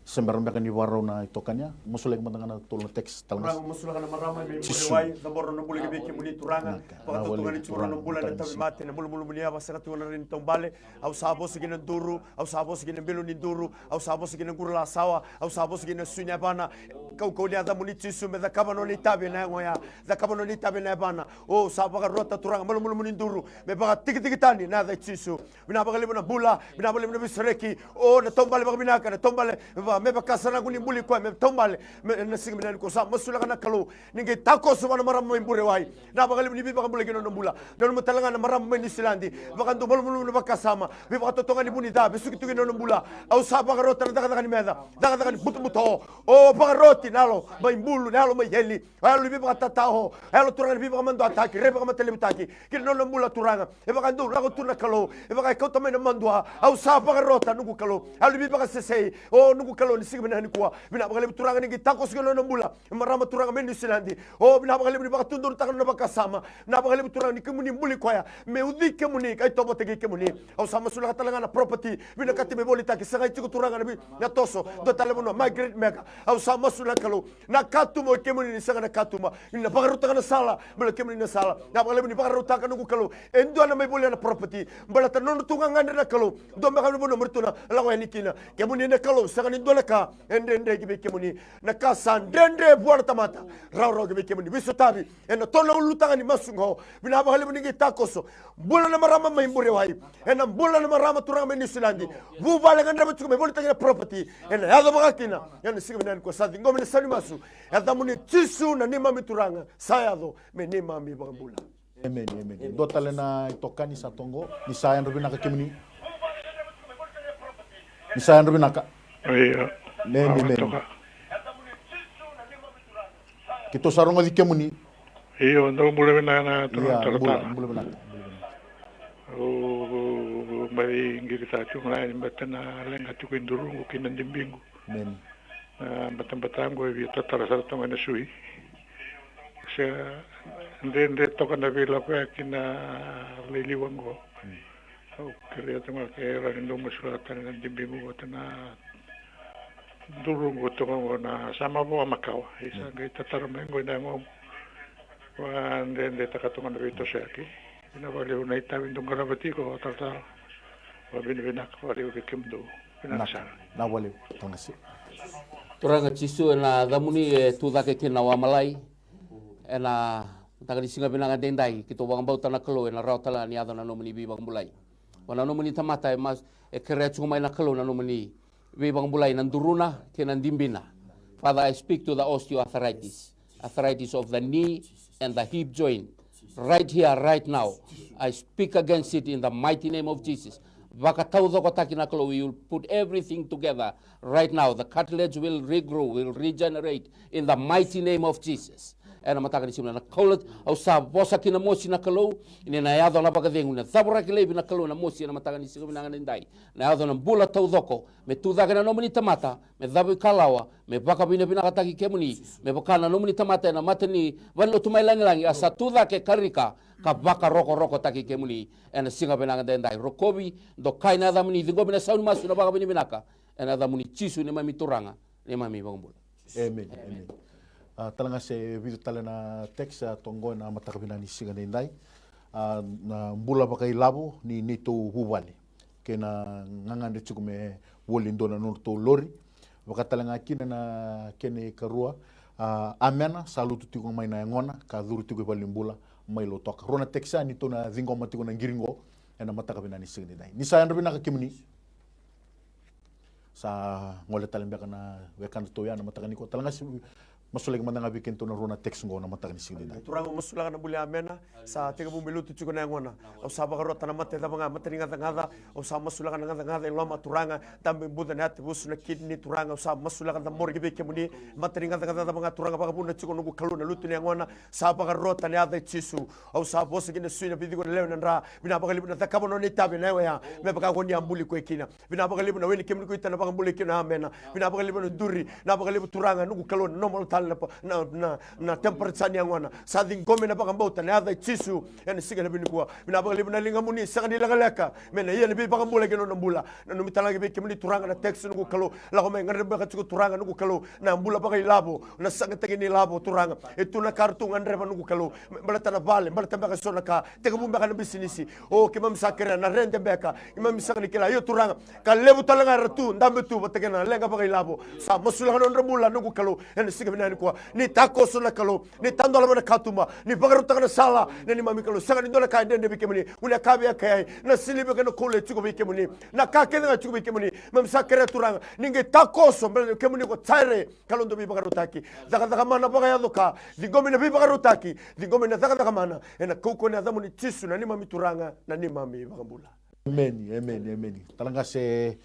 Se bera beka ni vakarau na itokani ya. Masulaki mada ga na tolu na text tale ga. Turaga, masulaka na marama mai Burewai, cabora na bula ki vei kemuni Turaga. Vakatotogani tiko na bula na tauvimate, na malumalumu ni yava, sega tiko na rai ni taubale. Au sa vosa ki na duru, au sa vosa ki na belo ni duru, au sa vosa ki na qurulasawa, au sa vosa ki na sui ni yavana. Kaukauwa ni yacamuni Jisu, me cakava nona itavi ena yago ya, cakava nona itavi ena yavana. O, sa vakarota Turaga, malumalumu ni duru me vakatikitiki tani na yaca i Jisu. Vinaka vakalevu na bula, vinaka vakalevu na veisereki. O, na taubale vakavinaka, na taubale me va-, me vakasana, kua ni buli koya, me taubale. Me na siga vinaka nikua sa masulaka na Kalou. Ni qai takoso vua na marama mai Burewai. Vinaka vakalevu ni veivakabulai ki na nona bula. Nanuma tale ga na marama mai Niusiladi. Vakadua malumalumu na vakasama, veivakatotogani vu ni ca vesuki tu ki na nona bula. Au sa vakarota na cakacaka ni meca, cakacaka ni butobuto. O, vakaroti na yalo mai bulu, na yalo mai eli. O yalo ni veivakatatao, o yalo Turaga ni veivakamaduataki, rai vakamatalevutaki ki na nona bula Turaga. E vaka e dau lako tu na Kalou, e vaka e kauta mai na madua. Au sa vakarota, noqu Kalou, yalo ni veivakasesei. O, noqu Kalou, ni siga vinaka nikua, vinaka vakalevu Turaga ni qai takoso ki na nona bula. E marama Turaga mai Niusiladi. O, vinaka vakalevu ni vakatudurutaka na nona vakasama. Vinaka vakalevu Turaga ni kemuni buli koya me uci kemuni ka itovo vata kei kemuni. Au sa masulaka tale ga na property, vinakati me volitaki, sa qai tiko Turaga na vei, na toso, dua tale vanua, migrate beka. Au sa masulaka Kalou, na katuba o kemuni ni sega na katuba, ni na vakarautaka na sala, bula kemuni na sala. Vinaka vakalevu ni vakarautaka, noqu Kalou, e dua na mai volia na property, baleta na nona tu gagadre na Kalou, dua beka na vanua me ratou na lako yani kina. Kemuni na Kalou, sega ni dua na ka e dredre ki vei kemuni. Na ka sa dredre vua na tamata, rawarawa ki vei kemuni. Veisotavi ena tou na ulutaga ni masu qo. Vinaka vakalevu ni qai takoso. Bula na marama mai Burewai. Ena bula na marama Turaga mai Niusiladi. Vuvale gadreva tiko me volitaki na property. Ena yaco vaka kina ena siga vinaka nikua sa ciqomi na isau ni masu. Yacamuni Jisu na neimami Turaga. Sa yaco me neimami iVakabula. Emeni, emeni. Dua tale na itokani sa toqo. Ni sa yadra vinaka kemuni. Ni sa yadra vinaka. Io. Emeni, emeni. Keitou sa rogoci kemuni. Io, dou bula vinaka na turaga. Ia, bula, bula vinaka, bula vinaka. Au mai qirita tiko ga yani baleta na leqa tiko i duruqu kei na dibiqu. Emeni. Na batabata qo e via tatara sara toka na sui. Se dredre toka na veilakoyaki na lai liwa qo. Mm. Au kerea tu ga ke rawa ni dou masulaka tale na dibiqu vata na duruqu toka qo na sa mavoa makawa. Isa qai tatara mai qo ina yagoqu. Vua dredretaka toka na veitosoyaki. Vinaka vakalevu na itavi dou qarava tiko, talatala. Vakavinavinaka vakalevu vei kemudou. Vinaka sara. Vinaka vakalevu. Turaga Jisu. Turaga Jisu, ena yacamuni e tu cake kina na wamalai. Ena mataka ni siga vinaka daidai, keitou vakabauta na Kalou ena rawa tale ga ni yaco na nomuni veivakabulai. Vua na nomuni tamata e, mas, e kerea tiko mai na Kalou na nomuni veivakabulai na duruna kei na dibina. Father, I speak to the osteoarthritis, arthritis of the knee and the hip joint. Right here, right now, I speak against it in the mighty name of Jesus. Vakataucokotaki na Kalou, you put everything together right now. The cartilage will regrow, will regenerate in the mighty name of Jesus. Ena mataka ni siga na Kalou, au sa vosa ki na mosi na Kalou, ni na yaco na vakacegu, na cavoraki laivi na Kalou na mosi ena mataka ni siga vinaka ni dai. Na yaco na bula taucoko, me tu cake na nomuni tamata, me cavuikalawa, me vakavinavinakataki kemuni, me vaka na nomuni tamata ena mata ni valelotu mai lagilagi, a sa tu cake ka rika, ka vakarokorokotaki kemuni. Ena siga vinaka daidai, rokovi, dokai na yacamuni, ciqomi na sau ni masu na vakavinavinaka. Ena yacamuni Jisu neimami Turaga, neimami iVakabula. Amen, amen. A, talega se vica tale na text a toqo ena mataka vinaka ni siga daidai. A, na bula vakailavo ni neitou vuvale kei na gagadre tiko me voli dua na nodratou lori. Vaka talega kina na kena ikarua, a, Amena, sa lutu tiko mai na yagona ka curu tiko i valenibula mai Lautoka. Rua na text a neitou na ciqoma tiko na qiri qo ena mataka vinaka ni siga daidai. Ni sa yadra vinaka kemuni. Sa gole tale beka na wekadatou ya na mataka nikua. Talega se masulaki mada ga vei kedatou na rua na text qo na mataka ni siga daidai. Turaga, masulaka na bula i Amena. Sa tekivu me lutu tiko na yagona. Au sa vakarota na mata e cava ga, mata ni gacagaca. Au sa masulaka na gacagaca e loma, Turaga. Dabe buca, na yatevusu, na kidney, Turaga. Au sa masulaka, cabori ki vei kemuni. Mata ni gacagaca cava ga, Turaga, vakavuna tiko, noqu Kalou, na lutu ni yagona. Sa vakarota ena yaca i Jisu. Au sa vosa ki na sui, na veiciko, na lewe, na dra. Vinaka vakalevu na cakava na nona itavi ena yawa ya, me vaka ko ni a buli koya kina. Vinaka vakalevu na we ni kemuni ko Ita na vakabulai kina o Amena. Vinaka vakalevu na duri, vinaka vakalevu, Turaga, noqu Kalou, na normal tale na pa-, na, na, na temperature ni yagona. Sa ciqomi ena vakabauta ena yaca i Jisu ena siga vinaka nikua. Vinaka vakalevu na ligamuni, sega ni lekaleka, me na ia ni veivakabulai ki na nona bula. Nanumi talega vei kemuni, Turaga, na text, noqu Kalou. Lako mai, gadreva beka tiko, Turaga, noqu Kalou, na bula vakailavo, na sagataki ni lavo, Turaga. E tu na ka ratou gadreva, noqu Kalou, me baleta na vale, baleta beka eso na ka, tekivu beka na bisinisi. O, keimami sa kerea na rede beka, keimami sega ni kila. Io, Turaga, ka levu talega era tu, dabe tu vata kei na leqa vakailavo. Sa masulaka na nodra bula, noqu Kalou, ena siga vinaka nikua. Ni takoso, na Kalou, ni tadolava na katuba, ni vakarautaka na sala, na neimami Kalou. Sega ni dua na ka e dredre vei kemuni. Kua ni kavei, kaya, na siliva kei na koula e tiko vei kemuni. Na ka kece ga e tiko vei kemuni. Keimami sa kerea, Turaga, ni qai takoso, baleta kemuni ko Jaire, Kalou dau veivakarautaki. Cakacaka mana vakayaco ka, ciqomi na veivakarautaki, ciqomi na cakacaka mana. Ena kaukauwa ni yacamuni Jisu, na neimami Turaga, na neimami iVakabula. Emeni, emeni, emeni. Talega se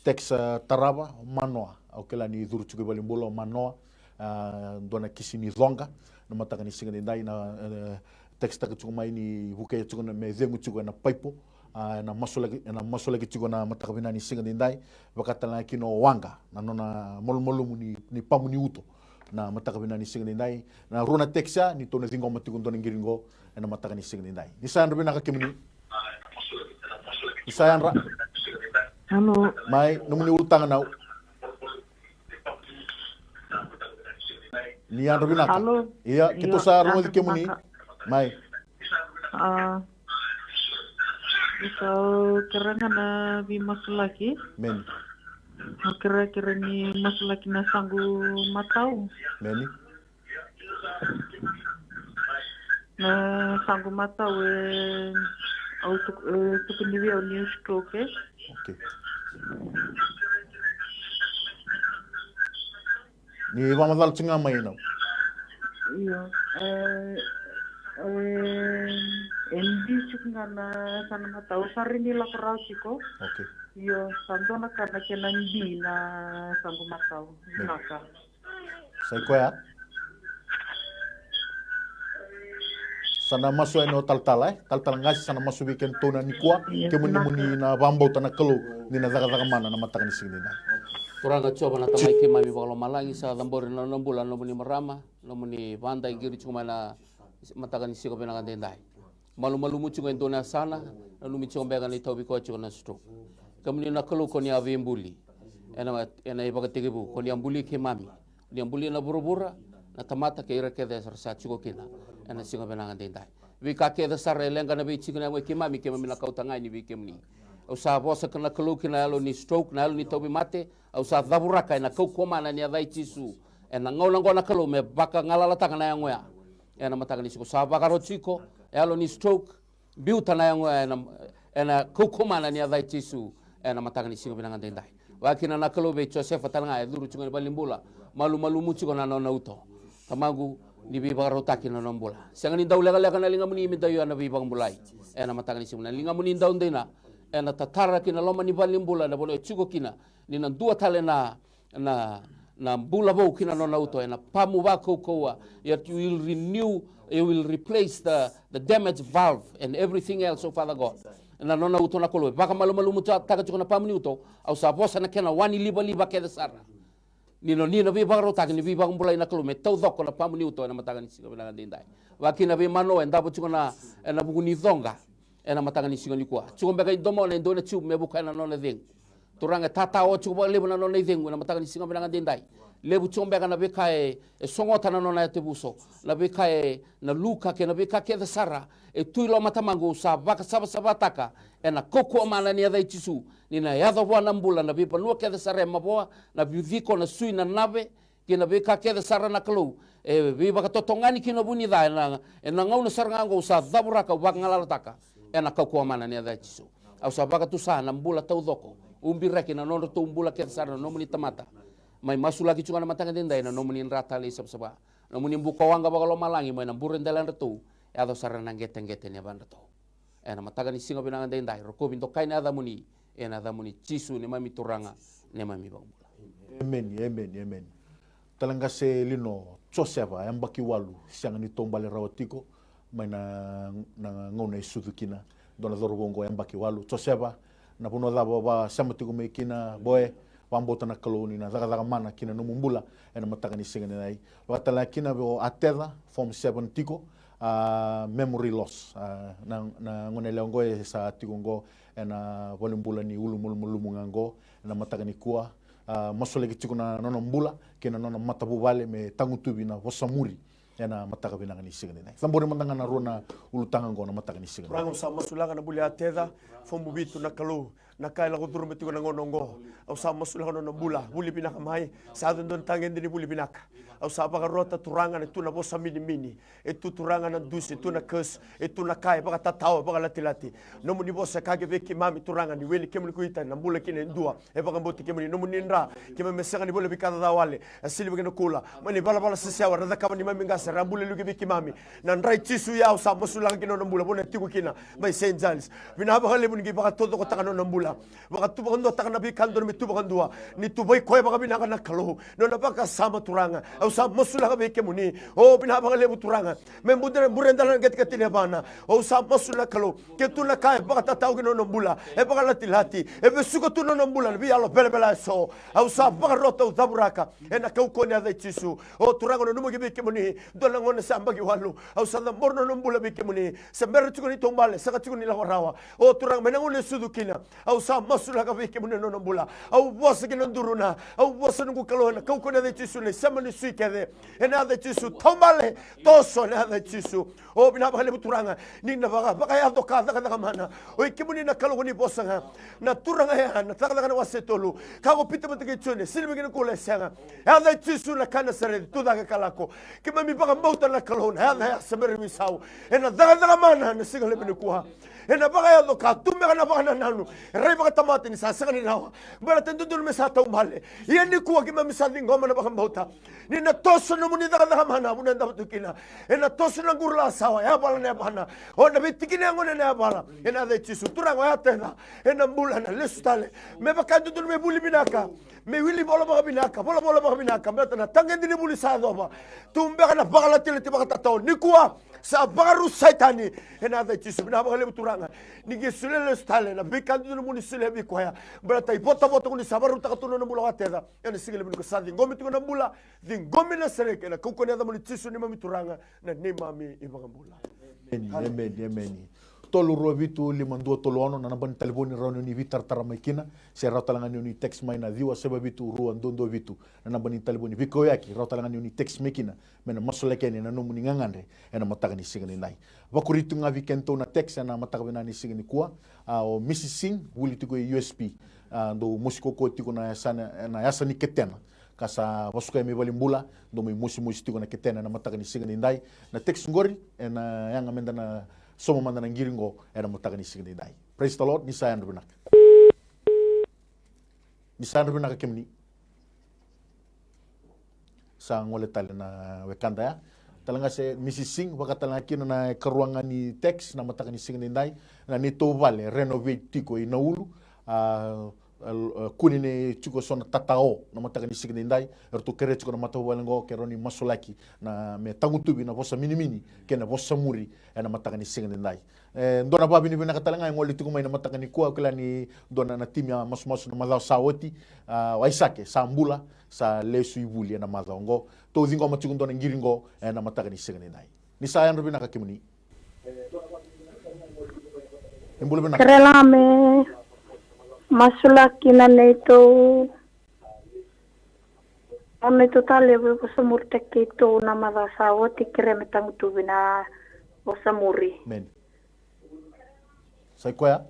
text, a, tarava, Manoa. Au kila ni curu tiko i valenibula o Manoa. A, dua na kisi ni coqa na mataka ni siga daidai, na, e, text taka tiko mai ni vukea tiko na me cegu tiko ena paipo. A, ena masulaki, ena masulaki tiko na mataka vinaka ni siga daidai. Vaka talega kina o Waqa, na nona malumalumu ni, ni pamu ni uto na mataka vinaka ni siga daidai. Na rua na text ya neitou na ciqoma tiko dua na qiri qo ena mataka ni siga daidai. Ni sa yadra vinaka kemuni. Ni sa yadra. Alo. Mai, nomuni ulutaga nau. Ni yadra vinaka. Alo. Ia, keitou sa rogoci kemuni. Mai. A, au kerea ga na veimasulaki. Emeni. Au kerea, kerea ni masulaki na saqu matau. Emeni. Na saqu matau e, au tuk-, e, tukuni vei au niu stroke, e. Okay. Ni vakamacala tiko ga mai, Nau. Io. E, e, e biu tiko ga na yasana matau, sa rawa ni lako rawa tiko. Okay. Io, sa dua na ka na kena biu na yasaqu matau. Vinaka. Sa i koya. Sa na masu yani o talatala, e? Talatala Qase, sa na masu vei kedatou nikua. Io, kemuni, vinaka. Muni na vakabauta na Kalou ni na cakacaka mana na mataka ni siga daidai. Turaga Jiova na Tamai keimami vakalomalagi, sa cabori na nona bula na nomuni marama, nomuni vada e qiri tiko mai na mataka ni siga vinaka daidai. Malumalumu tiko e dua na yasana, nanumi tiko beka ni tauvi koya tiko na stroke. Kemuni na Kalou, ko ni a veibuli. Ena, ena ivakatekivu, ko ni a buli keimami. Ni a buli na vuravura, na tamata kei ira kece era sa tiko kina ena siga vinaka daidai. Veika kece sara e leqa na veitiki na yago i keimami, keimami na kauta ga yani vei kemuni. Au sa vosa ka na Kalou ki na yalo ni stroke, na yalo ni tauvimate, au sa cavuraka ena kaukauwa mana ni yaca i Jisu. Ena gauna oqo na Kalou me vakagalalataka na yago ya. Ena mataka ni siga, sa vakarau tiko e yalo ni stroke, biuta na yago ya ena, ena kaukaua mana ni yaca i Jisu ena mataka ni siga vinaka daidai. Vakakina na Kalou vei Josefa tale ga e curu tiko ena valenibula, malumalumu tiko na nona uto. Tamaqu, ni veivakarautaki na nona bula. Sega ni dau lekaleka na ligamuni me dau ia na veivakabulai ena mataka ni siga. Na ligamuni dau dina ena tatara ki na loma ni valenibula, na vanua e tiko kina, ni na dua tale na na, na bula vou ki na nona uto, ena pamu vakaukauwa, yet you will renew, you will replace the, the damaged valve and everything else, oh Father God. Na nona uto na Kalou, e vakamalumalumutaka tiko na pamu ni uto, au sa vosa na kena wa ni livaliva kece sara. Ni no ni na veivakarautaki ni veivakabulai na Kalou, me taucoko na pamu ni uto ena mataka ni siga vinaka daidai. Vakakina vei Manoa e davo tiko na, ena vuku ni coqa, ena mataka ni siga nikua. Tiko beka i domona e dua na tube me vuka ena nona cegu. Turaga, e tatao tiko vakalevu na nona icegu ena mataka ni siga vinaka daidai. Levu tiko beka na veika e, e sogota na nona yatevuso, na veika e, na luka kei na veika kece sara. E tu i loma, Tamaqu, au sa vakasavasavataka ena kaukaua mana ni yaca i Jisu, ni na yaco vua na bula na veivanua kece sara e mavoa, na viviko, na sui, na nave, kei na veika kece sara na Kalou e veivakatotogani ki na vu ni ca. Ena, ena gauna sara ga oqo au sa cavuraka, au vakagalalataka ena kaukaua mana ni yaca i Jisu. Au sa vakatusa na bula taucoko, ubiraki na nodratou bula kece sara na nomuni tamata. Mai masulaki tiko na mataka daidai na nomuni dra talei savasava, nomuni bukawaqa vakalomalagi mai na bure deladratou, yaco sara na qeteqete ni yavadratou. Ena mataka ni siga vinaka daidai, rokovi, dokai na yacamuni, ena yacamuni Jisu, neimami Turaga, neimami Vakabula. Emeni, emeni, emeni. Tale qase Lino Joseva, yabaki walu, sega ni taubale rawa tiko mai na, na gauna e sucu kina. Dua na cauravou oqo yabaki walu. Joseva, na vanua cava o vakasema tiko mai kina, boy, vakabauta na Kalou ni na cakacaka mana ki na nomu bula ena mataka ni siga nikua. Vakatalega kina vei o Ateca, form seven tiko, a, memory loss. A, na, na goneyalewa oqo e sa tiko oqo ena valenibula ni Ulumalumalumu ga oqo ena mataka nikua. A, masulaki tiko na nona bula kei na nona matavuvale me tagutuvi na vosa muri ena mataka vinaka ni siga nikua. Cabori mada ga na rua na ulutaga oqo na mataka ni siga nikua. Turaga, au sa masulaka na bula i Ateca, form vitu, na Kalou. Na ka e lako curuma tiko na gauna oqo, au sa masulaka na nona bula. Vuli vinaka mai, sa yaco e dua na tagede ni vuli vinaka. Au sa vakarota, Turaga, ni tu na vosa minimini. E tu, Turaga, na dusi, e tu na curse, e tu na ka e vakatatao, e vakalatilati. Nomuni vosa e kaya vei keimami, Turaga, ni wele kemuni ko ita, na bula kina e dua e vakabauti kemuni. Nomuni dra, keimami sega ni vale veika caca wale, a siliva kei na koula, mai na ivalavala sesewa era cakava neimami qase, era bula liu ki vei keimami. Na dra i Jisu ya au sa masulaka ki na nona bula, vanua e tiko kina mai Saint Giles. Vinaka vakalevu ni qai vakataucokotaka na nona bula. Vakatu vakaduataka na veika dodonu me tu vakadua. Ni tuvai koya vakavinaka na Kalou. Nona vakasama, Turaga, au sa masulaka vei kemuni. O, vinaka vakalevu, Turaga. Me bure, bure dela na qeteqete ni yavana. Au sa masulaka, Kalou, ke tu na ka e vakatatao ki na nona bula, e vakalatilati, e vesuka tu na nona bula na veiyalo velavela eso, au sa vakarota, au cavuraka ena kaukaua ni yaca i Jisu. O, Turaga, au nanuma ki vei kemuni dua na gone sa yabaki walu. Au sa cabora na nona bula vei kemuni. Se bera tiko ni taubale, sega tiko ni lako rawa. O, Turaga, mai na gauna e sucu kina, au sa masulaka vei kemuni na nona bula. Au vosa ki na duruna, au vosa, noqu Kalou, ena kaukaua ni yaca i Jisu, na isema ni sui kece, ena yaca i Jisu. Taubale, toso ena yaca i Jisu. O, vinaka vakalevu, Turaga, ni na vaka, vakayaco ka cakacaka mana. O i kemuni na Kalou, ko ni vosa ga, na Turaga ya, na Cakacaka na wase tolu, ka ko Pita vata kei Joni, siliva kei na koula e sega. Yaca i Jisu na kai Nasareci, tu cake ka lako. Keimami vakabauta na Kalou, na yaca ya se bera ni veisau. Ena cakacaka mana na siga levu nikua. Ena vakayaco ka tu beka na vakanananu, e rai vakatamata ni sa sega ni rawa, baleta e dodonu me sa taubale. Ia nikua keimami sa ciqoma na vakabauta ni na toso nomuni cakacaka mana, vanua e davo tu kina. Ena toso na qurulasawa, yavala na yavana. O, na veitikina yagona ena yavala, ena yaca i Jisu. Turaga, o Ateca, ena bula, ena lesu tale, me vaka e dodonu me vuli vinaka, me wili vola vakavinaka, volavola vakavinaka, baleta na taqedi ni vuli sa yacova. Tu beka na vakalatilati vakatatao nikua, sa vakarusai tani ena yaca i Jisu. Vinaka vakalevu, Turaga, ni qai solia lesu tale na veika dodonu mo ni solia vei koya, baleta ivotavota ko ni sa vakarautaka tu na nona bula o Ateca. Ena siga levu nikua sa ciqomi tiko na bula. Ciqomi na sereki ena kaukaua ni yacamuni Jisu, neimami Turaga, na neimami iVakabula. Emeni, emeni, emeni. Tolu rua vitu lima dua tolu ono na naba ni talevoni, rawa ni o ni veitaratara mai kina, se rawa tale ga ni o ni text mai na ciwa saiva vitu rua dua dua vitu. Na naba ni talevoni veikauyaki, rawa tale ga ni o ni text mai kina, me na masulaki yani na nomuni gagadre ena mataka ni siga nikua. Vakuri tu ga vei kedatou na text ena mataka vinaka ni siga nikua. A, o Mrs Singh, vuli tiko e U S P. A, dou mosi kaukaua tiko na yasa, na yasa ni ketena, ka sa vasukai mai valenibula. Dou mai mosimosi tiko na ketena ena mataka ni siga nikua. Na text qori ena yaga meda na sauma mada na qiri qo ena mataka ni siga nikua. Praise the Lord, ni sa yadra vinaka. Ni sa yadra vinaka kemuni. Sa gole tale na wekada ya. Tale ga se Mrs Singh, vaka tale ga kina na karua ga ni text na mataka ni siga nidai. Na neitou vale renovate tiko i Naulu. A, a, a, kune ni tiko so na tatao na mataka ni siga nidai. Eratou kerea tiko na matavuvale oqo ke rawa ni masulaki na me tagutuvi na vosa minimini kei na vosa muri ena mataka ni siga nidai. E dua na vakavinavinaka tale ga e gole tiko mai na mataka nikua, au kila ni dua na, na timi a masumasu na macawa sa oti. A, o Aisake sa bula, sa lesu i vuli ena macawa oqo. Tou ciqoma tiko dua na qiri oqo ena mataka ni siga nidai. Ni sa yadra vinaka kemuni. Ni bula vinaka. Kerela me masulaki na neitou Au na ito tale vei vosa muri ta keitou na maca sa oti, kere me tagutuvi na vosa muri. Meni. Sa i koya?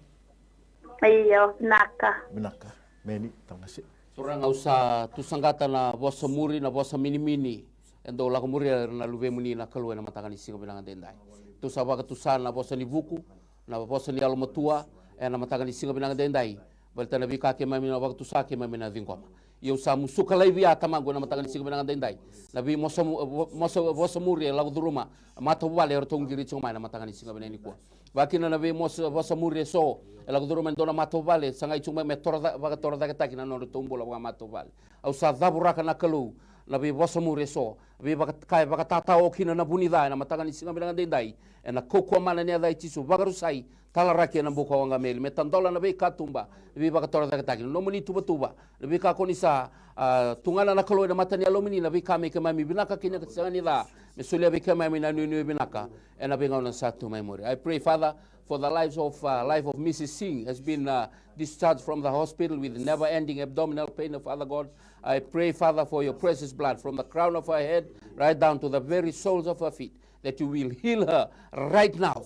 Io, vinaka. Vinaka. Meni, tamasi. Turaga, au sa tusaqata na vosa muri, na vosa minimini. E dau lako muria ira na luvemuni na Kalou ena mataka ni siga vinaka daidai. Tou sa vakatusa na vosa ni vuku, na vosa ni yalomatua, ena mataka ni siga vinaka daidai. Baleta na veika keimami na vakatusa, keimami na ciqoma. Ia au sa musuka laivi ya, Tamaqu, ena mataka ni siga vinaka daidai. Na vei mosa mu-, vo-, mosa, vosa muri e lako curuma na matavuvale eratou qiri tiko mai na mataka ni siga vinaka nikua. Vakakina na vei mosa, vosa muri eso e lako curuma e dua na matavuvale, sa qai tiko mai me toro ca-, vakatorocaketaki na nodratou bula vakamatavuvale. Au sa cavuraka na Kalou na vei vosa muri eso, vei vaka-, ka e vakatatao kina na vu ni ca ena mataka ni siga vinaka daidai. Ena kaukauwa mana ni yaca i Jisu, vakarusai, talaraki ena buka waqa meli, me tadola na veikatuba, na veivakatorocaketaki, na nomuni tuvatuva, na veika ko ni sa, a, tugana na Kalou ena mata ni yalomuni, na veika me keimami vinaka kina ka sega ni ca, me solia vei keimami na nuinui vinaka ena veigauna sa tu mai muri. I pray, Father, for the lives of, uh, life of Mrs Singh has been, uh, discharged from the hospital with never-ending abdominal pain, Father God. I pray, Father, for your precious blood from the crown of her head right down to the very soles of her feet, that you will heal her right now.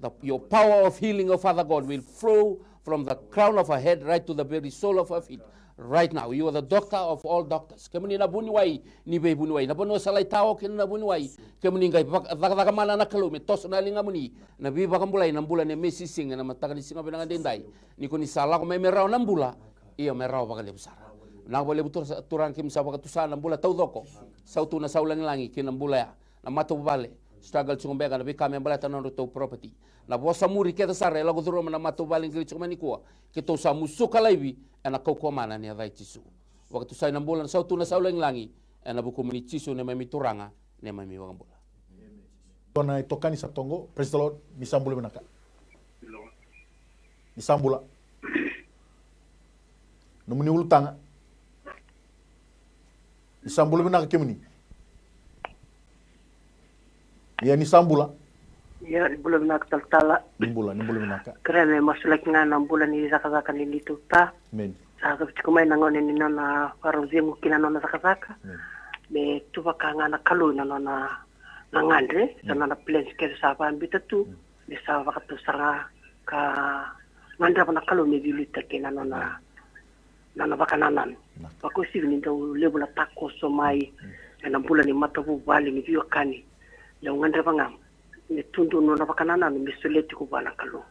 The, your power of healing, oh Father God, will flow from the crown of her head right to the very sole of her feet right now. You are the doctor of all doctors. Kemuni na vuniwai ni veivuniwai. Na vanua sa lai tao kina na vuniwai, kemuni qai vaka-, cakacaka mana na Kalou me toso na ligamuni na veivakabulai, na bula nei Mrs Singh ena mataka ni siga vinaka daidai. Ni ko ni sa lako mai me rawa na bula, ia me rawa vakalevu sara. Vinaka vakalevu Tura-, Turaga, keimami sa vakatusa na bula taucoko, sautu na sau lagilagi kei na bula ya, na matavuvale, struggle tiko beka na veika me baleta na nodratou property. Na vosa muri kece sara e lako curuma na matavuvale qiri tiko mai nikua, keitou sa musuka laivi ena kaukauwa mana ni yaca i Jisu. Vakatusai na bula, na sautu na sau lagilagi, ena vukumuni Jisu neimami Turaga, neimami iVakabula. Dua na itokani sa toqo. Praise the Lord. Ni sa bula vinaka. Ni sa bula. Nomuni ulutaga. Ni sa bula vinaka kemuni. Ia ni sa bula. Ia ni bula vinaka talatala. Ni bula, ni bula vinaka. Kerea me masulaki ga na bula ni cakacaka ni neitou ta. Amen. Sa yacovi tiko mai na gauna ni nona vakarau cegu ki na nona cakacaka. Amen. Me tu vaka ga na Kalou na nona na gadre, sa nona plans kece sa vakabita tu, me sa vakatau sara ka gadreva na Kalou me veiliutaki na nona, na nona vakanananu. Vakauasivi ni dau levu na takoso mai ena bula ni matavuvale ni veiwekani. Dau gadreva ga me tu donu na vakanananu me solia tiko vua na Kalou.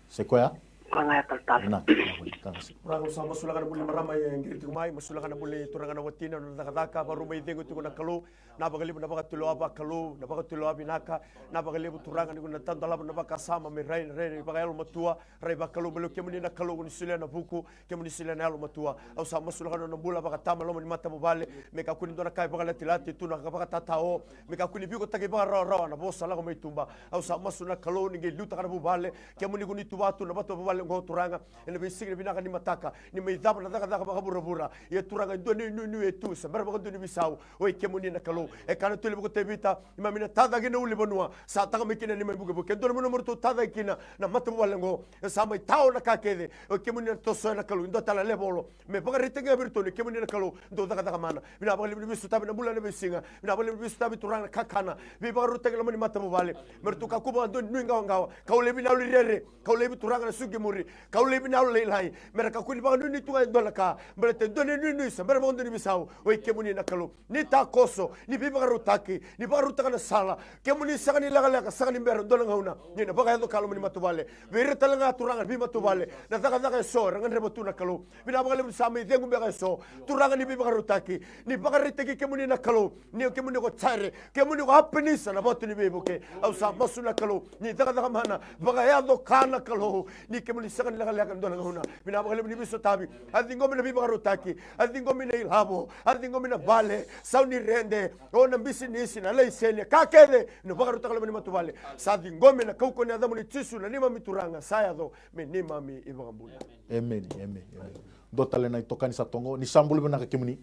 Sa i koya? Koya ga ya talatala. Vinaka, vinaka, vinaka. Turaga, au sa masulaka na vuli marama e qiri tiko mai, masulaka na vuli turaga na watina, na cakacaka, vakarau mai cegu tiko na Kalou, na vakalevu na vakatulewa vakalou, na vakatulewa vinaka, na vakalevu Turaga ni ko na tadolava na vakasama me rai, rai, rai vakayalomatua, rai vakalou, me lou kemuni na Kalou, ko ni solia na vuku, kemuni solia na yalomatua. Au sa masulaka na nona bula vakatama, loma ni matavuvale, me kakua ni dua na ka e vakalatilati, tu na ka vakatatao, me kakua ni vikotaki vakarawarawa na vosa lako mai tuba. Au sa masu na Kalou ni qai liutaka na vuvale, kemuni ko ni tu vatu na matavuvale oqo Turaga, ena veisiga ni vinaka ni mataka, ni mai cava na cakacaka vakavuravura. Ia Turaga, e dua na inuinui e tu, se bera vakadua ni veisau, oi kemuni na Kalou. E kaya na tui levu ko Tevita, neimami na tacaki na ulunivanua, sa taka mai kina neimami vukevuke. E dua na vanua me ratou tacaki kina na matavuvale oqo, e sa mai tao na ka kece. Oi kemuni na tosoya na Kalou, e dua tale na levolo me vakaraitaki ga vei iratou ni kemuni na Kalou dau cakacaka mana. Vinaka vakalevu ni veisotavi na bula ena veisiga. Vinaka vakalevu ni veisotavi Turaga na kakana, veivakarautaki loma ni matavuvale. Me ratou kakua vakadua ni nuiqawaqawa. Kau laivi na yalo ni rere, kau laivi Turaga na suki muri. Kau laivi na yalo lailai me ra kakua ni vakanuinui tu ga e dua na ka, baleta e dua na inuinui sa bera vakadua ni veisau. Oi kemuni na Kalou, ni takoso, ni veivakarautaki, ni vakarautaka na sala. Kemuni sega ni lekaleka, sega ni bera, dua na gauna ni na vakayaco ka loma ni matavuvale. Vei ira tale ga, Turaga, na veimatavuvale, na cakacaka eso era gadreva tu na Kalou. Vinaka vakalevu ni sa mai cegu beka eso. Turaga, ni veivakarautaki, ni vakaraitaki kemuni na Kalou, ni kemuni ko Jaire, kemuni ko Apenisa na vatu ni veivuke. Au sa masu na Kalou, ni cakacaka mana, vakayaco ka na Kalou, ni kemuni sega ni lekaleka, dua na gauna. Vinaka vakalevu ni veisotavi. A ciqomi na veivakarautaki, a ciqomi na ilavo, a ciqomi na vale, sau ni rede, o na bisinisi, na laiseni, ka kece na vakarautaka loma ni matavuvale. Sa ciqomi ena kaukauwa ni yacamuni Jisu, na neimami Turaga, sa yaco me neimami iVakabula. Emeni, emeni, emeni. Dua tale na itokani sa toqo, ni sa bula vinaka kemuni.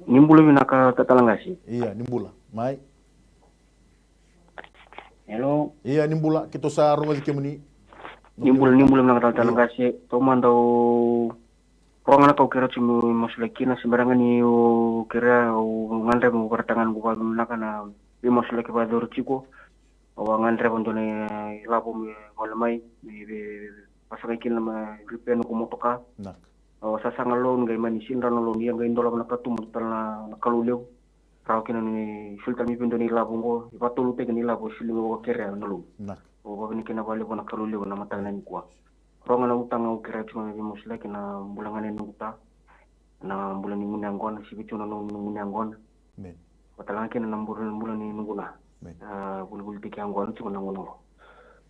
Ni bula vinaka, Talatala Qase. Ia, ni bula. Mai. Hello. Ia, ni bula, keitou sa rogoci kemuni. Ni bula, ni bula vinaka, Talatala Qase. Taumada au rogoca na ka o kerea tiko meu masulaki kina, se bera ga niu kerea, au gadreva meu vakaraitaka ga na noqu vakavinavinaka na veimasulaki vakayacori tiko. Au a gadreva dua na ilavo me gole mai, me vakasagai kina me repair noqu motoka. Vinaka. Au a sasaga loan, qai mani sega ni rawa na loan, ia qai dolava na katuba tale na, na Kalou levu. Rawa kina ni soli tale mai vei au e dua na ilavo oqo, e vakatolutaki na ilavo e soli mai, au a kerea na loan. Vinaka. Au vakavinavinaka vakalevu vua na Kalou levu ena mataka nikua. Rogoca na utaga au kerea tiko na veimasulaki, na bula ga ni noqu ta, na bula ni gunu yaqona, sivi tiko na noqu gunu yaqona. Emeni. Vaka tale ga kina na bula, bula ni noqu na, emeni, a, vulivolitaki yaqona tiko na gauna oqo.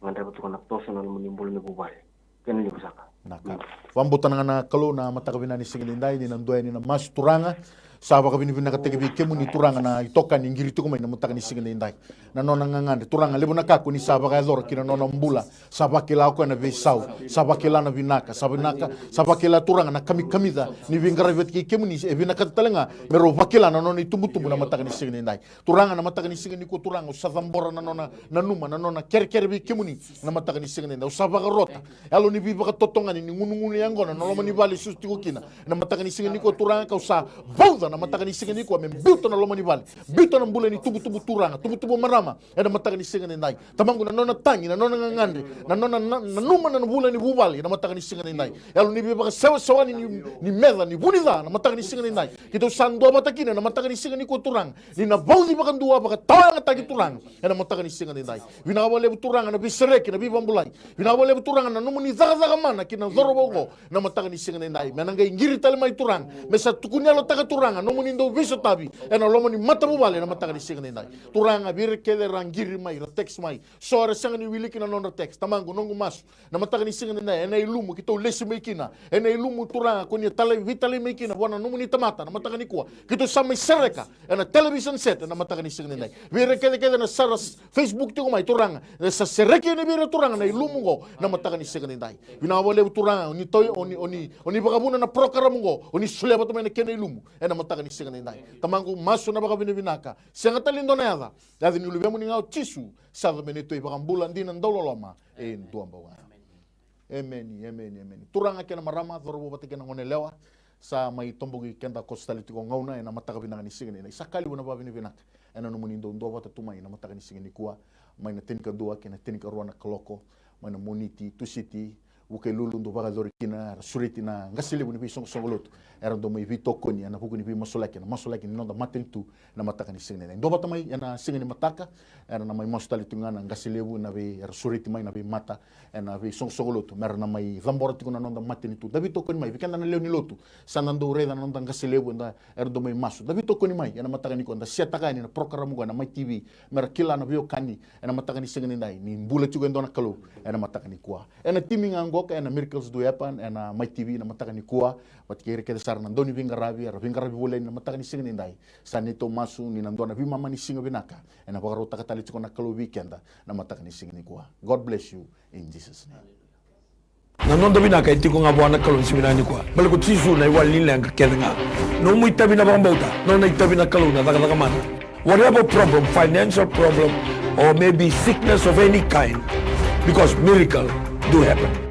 Gadreva tiko na toso ena loma ni bula ni vuvale. Kena levu saka. Vinaka. Vakabauta ga na Kalou ena mataka vinaka ni siga edaidai ni na dua yani na masu, Turaga. Sa vakavinavinakataki vei kemuni, Turaga, na itokani e qiri tiko mai ena mataka ni siga edaidai. Na nona gagadre, Turaga, levu na ka ko ni sa vakayacora ki na nona bula. Sa vakila o koya na veisau, sa vakila na vinaka, sa vinaka, sa vakila, Turaga, na kamikamica ni veiqaravi vata kei kemuni. E vinakata tale ga me rau vakila na nona itubutubu ena mataka ni siga edaidai. Turaga, ena mataka ni siga nikua, Turaga, au sa cabora na nona nanuma, na nona kerekere vei kemuni ena mataka ni siga edaidai. Au sa vakarota yalo ni veivakatotogani, ni gunugunu yaqona ena loma ni vale e susu tiko kina ena mataka ni siga nikua, Turaga, kau sa vauca ena mataka ni siga nikua me biuta na loma ni vale, biuta na bula ni tubutubu, Turaga, tubutubu marama, ena mataka ni siga edaidai. Tamaqu, na nona tagi, na nona gagadre, na nona na, nanuma na bula ni vuvale ena mataka ni siga edaidai. Yalo ni veivakasewasewani, ni, ni meca, ni vunica ena mataka ni siga edaidai. Keitou sa duavata kina ena mataka ni siga nikua, Turaga, ni na vauci vakadua, vakatawayagataki, Turaga, ena mataka ni siga edaidai. Vinaka vakalevu, Turaga, na veisereki, na veivakabulai. Vinaka vakalevu, Turaga, na nomuni cakacaka mana ki na cauravou oqo ena mataka ni siga edaidai. Me na qai qiri tale mai, Turaga, me sa tukuni yalotaka, Turaga, nomuni dau veisotavi ena loma ni matavuvale ena mataka ni siga edaidai. Turaga, vei ira kece era qiri mai, era text mai, so era sega ni wiliki na nodra text, Tamaqu, noqu masu ena mataka ni siga edaidai, ena ilumu keitou lesi mai kina, ena ilumu, Turaga, ko ni a talai, veitalai mai kina vua na nomuni tamata ena mataka nikua, keitou sa mai sereka ena television set ena mataka ni siga edaidai. Vei ira kece, kece na sara s-, Facebook tiko mai, Turaga, e sa sereki yani vei ira, Turaga, na ilumu oqo ena mataka ni siga edaidai. Vinaka vakalevu, Turaga, o ni tau, o ni, o ni, o ni vakavuna na program oqo, o ni solia vata mai na kena ilumu ena mataka ni siga edaidai. Tamaqu, masu ena vakavinavinaka, sega tale ni dua na yaca, yaca ni Luvemuni ga o Jisu, sa yaco me neitou iVakabula dina, dauloloma e dua bau ga. Emeni, emeni, emeni. Turaga kei na marama, cauravou vata kei na goneyalewa, sa mai toboki keda koso tale tiko gauna ena mataka vinaka ni siga edaidai. Sa ka levu na vakavinavinaka ena nomuni dau duavata tu mai ena mataka ni siga nikua, mai na tinikadua kei na tinikarua na kaloko, mai na Moniti, Tusiti, Vukelulu, dau vakayacori kina, era sureti na qase levu ni veisoqosoqo lotu, era dau mai veitokoni ena vuku ni veimasulaki, na masulaki ni noda matanitu ena mataka ni siga edaidai. Duavata mai ena siga ni mataka, era na mai masu tale tu ga na qase levu, na vei, era sureti mai na veimata ena veisoqosoqo lotu, me ra na mai cabora tiko na noda matanitu. Da veitokoni mai, vei keda na lewe ni lotu, sa da dau raica na noda qase levu, eda, era dau mai masu. Da veitokoni mai ena mataka nikua, da setaka yani na program oqo ena Mai TV, me ra kila na veiwekani ena mataka ni siga edaidai ni bula tiko e dua na Kalou ena mataka nikua. Ena timi ga oqo ka ena Miracles Do Happen ena Mai TV ena mataka nikua, vata kei ira kece sara na dauniveiqaravi era veiqaravi voli yani ena mataka ni siga edaidai. Sa neitou masu ni na dua na veimama ni siga vinaka ena vakarautaka tale tiko na Kalou vei keda ena mataka ni siga nikua. God bless you in Jesus' name. Na noda vinaka e tiko ga vua na Kalou ena siga vinaka nikua. Baleta ko Jisu na iwali ni leqa kece ga. Nomu itavi na vakabauta, nona itavi na Kalou na cakacaka mana. Whatever problem, financial problem, or maybe sickness of any kind, because miracle do happen.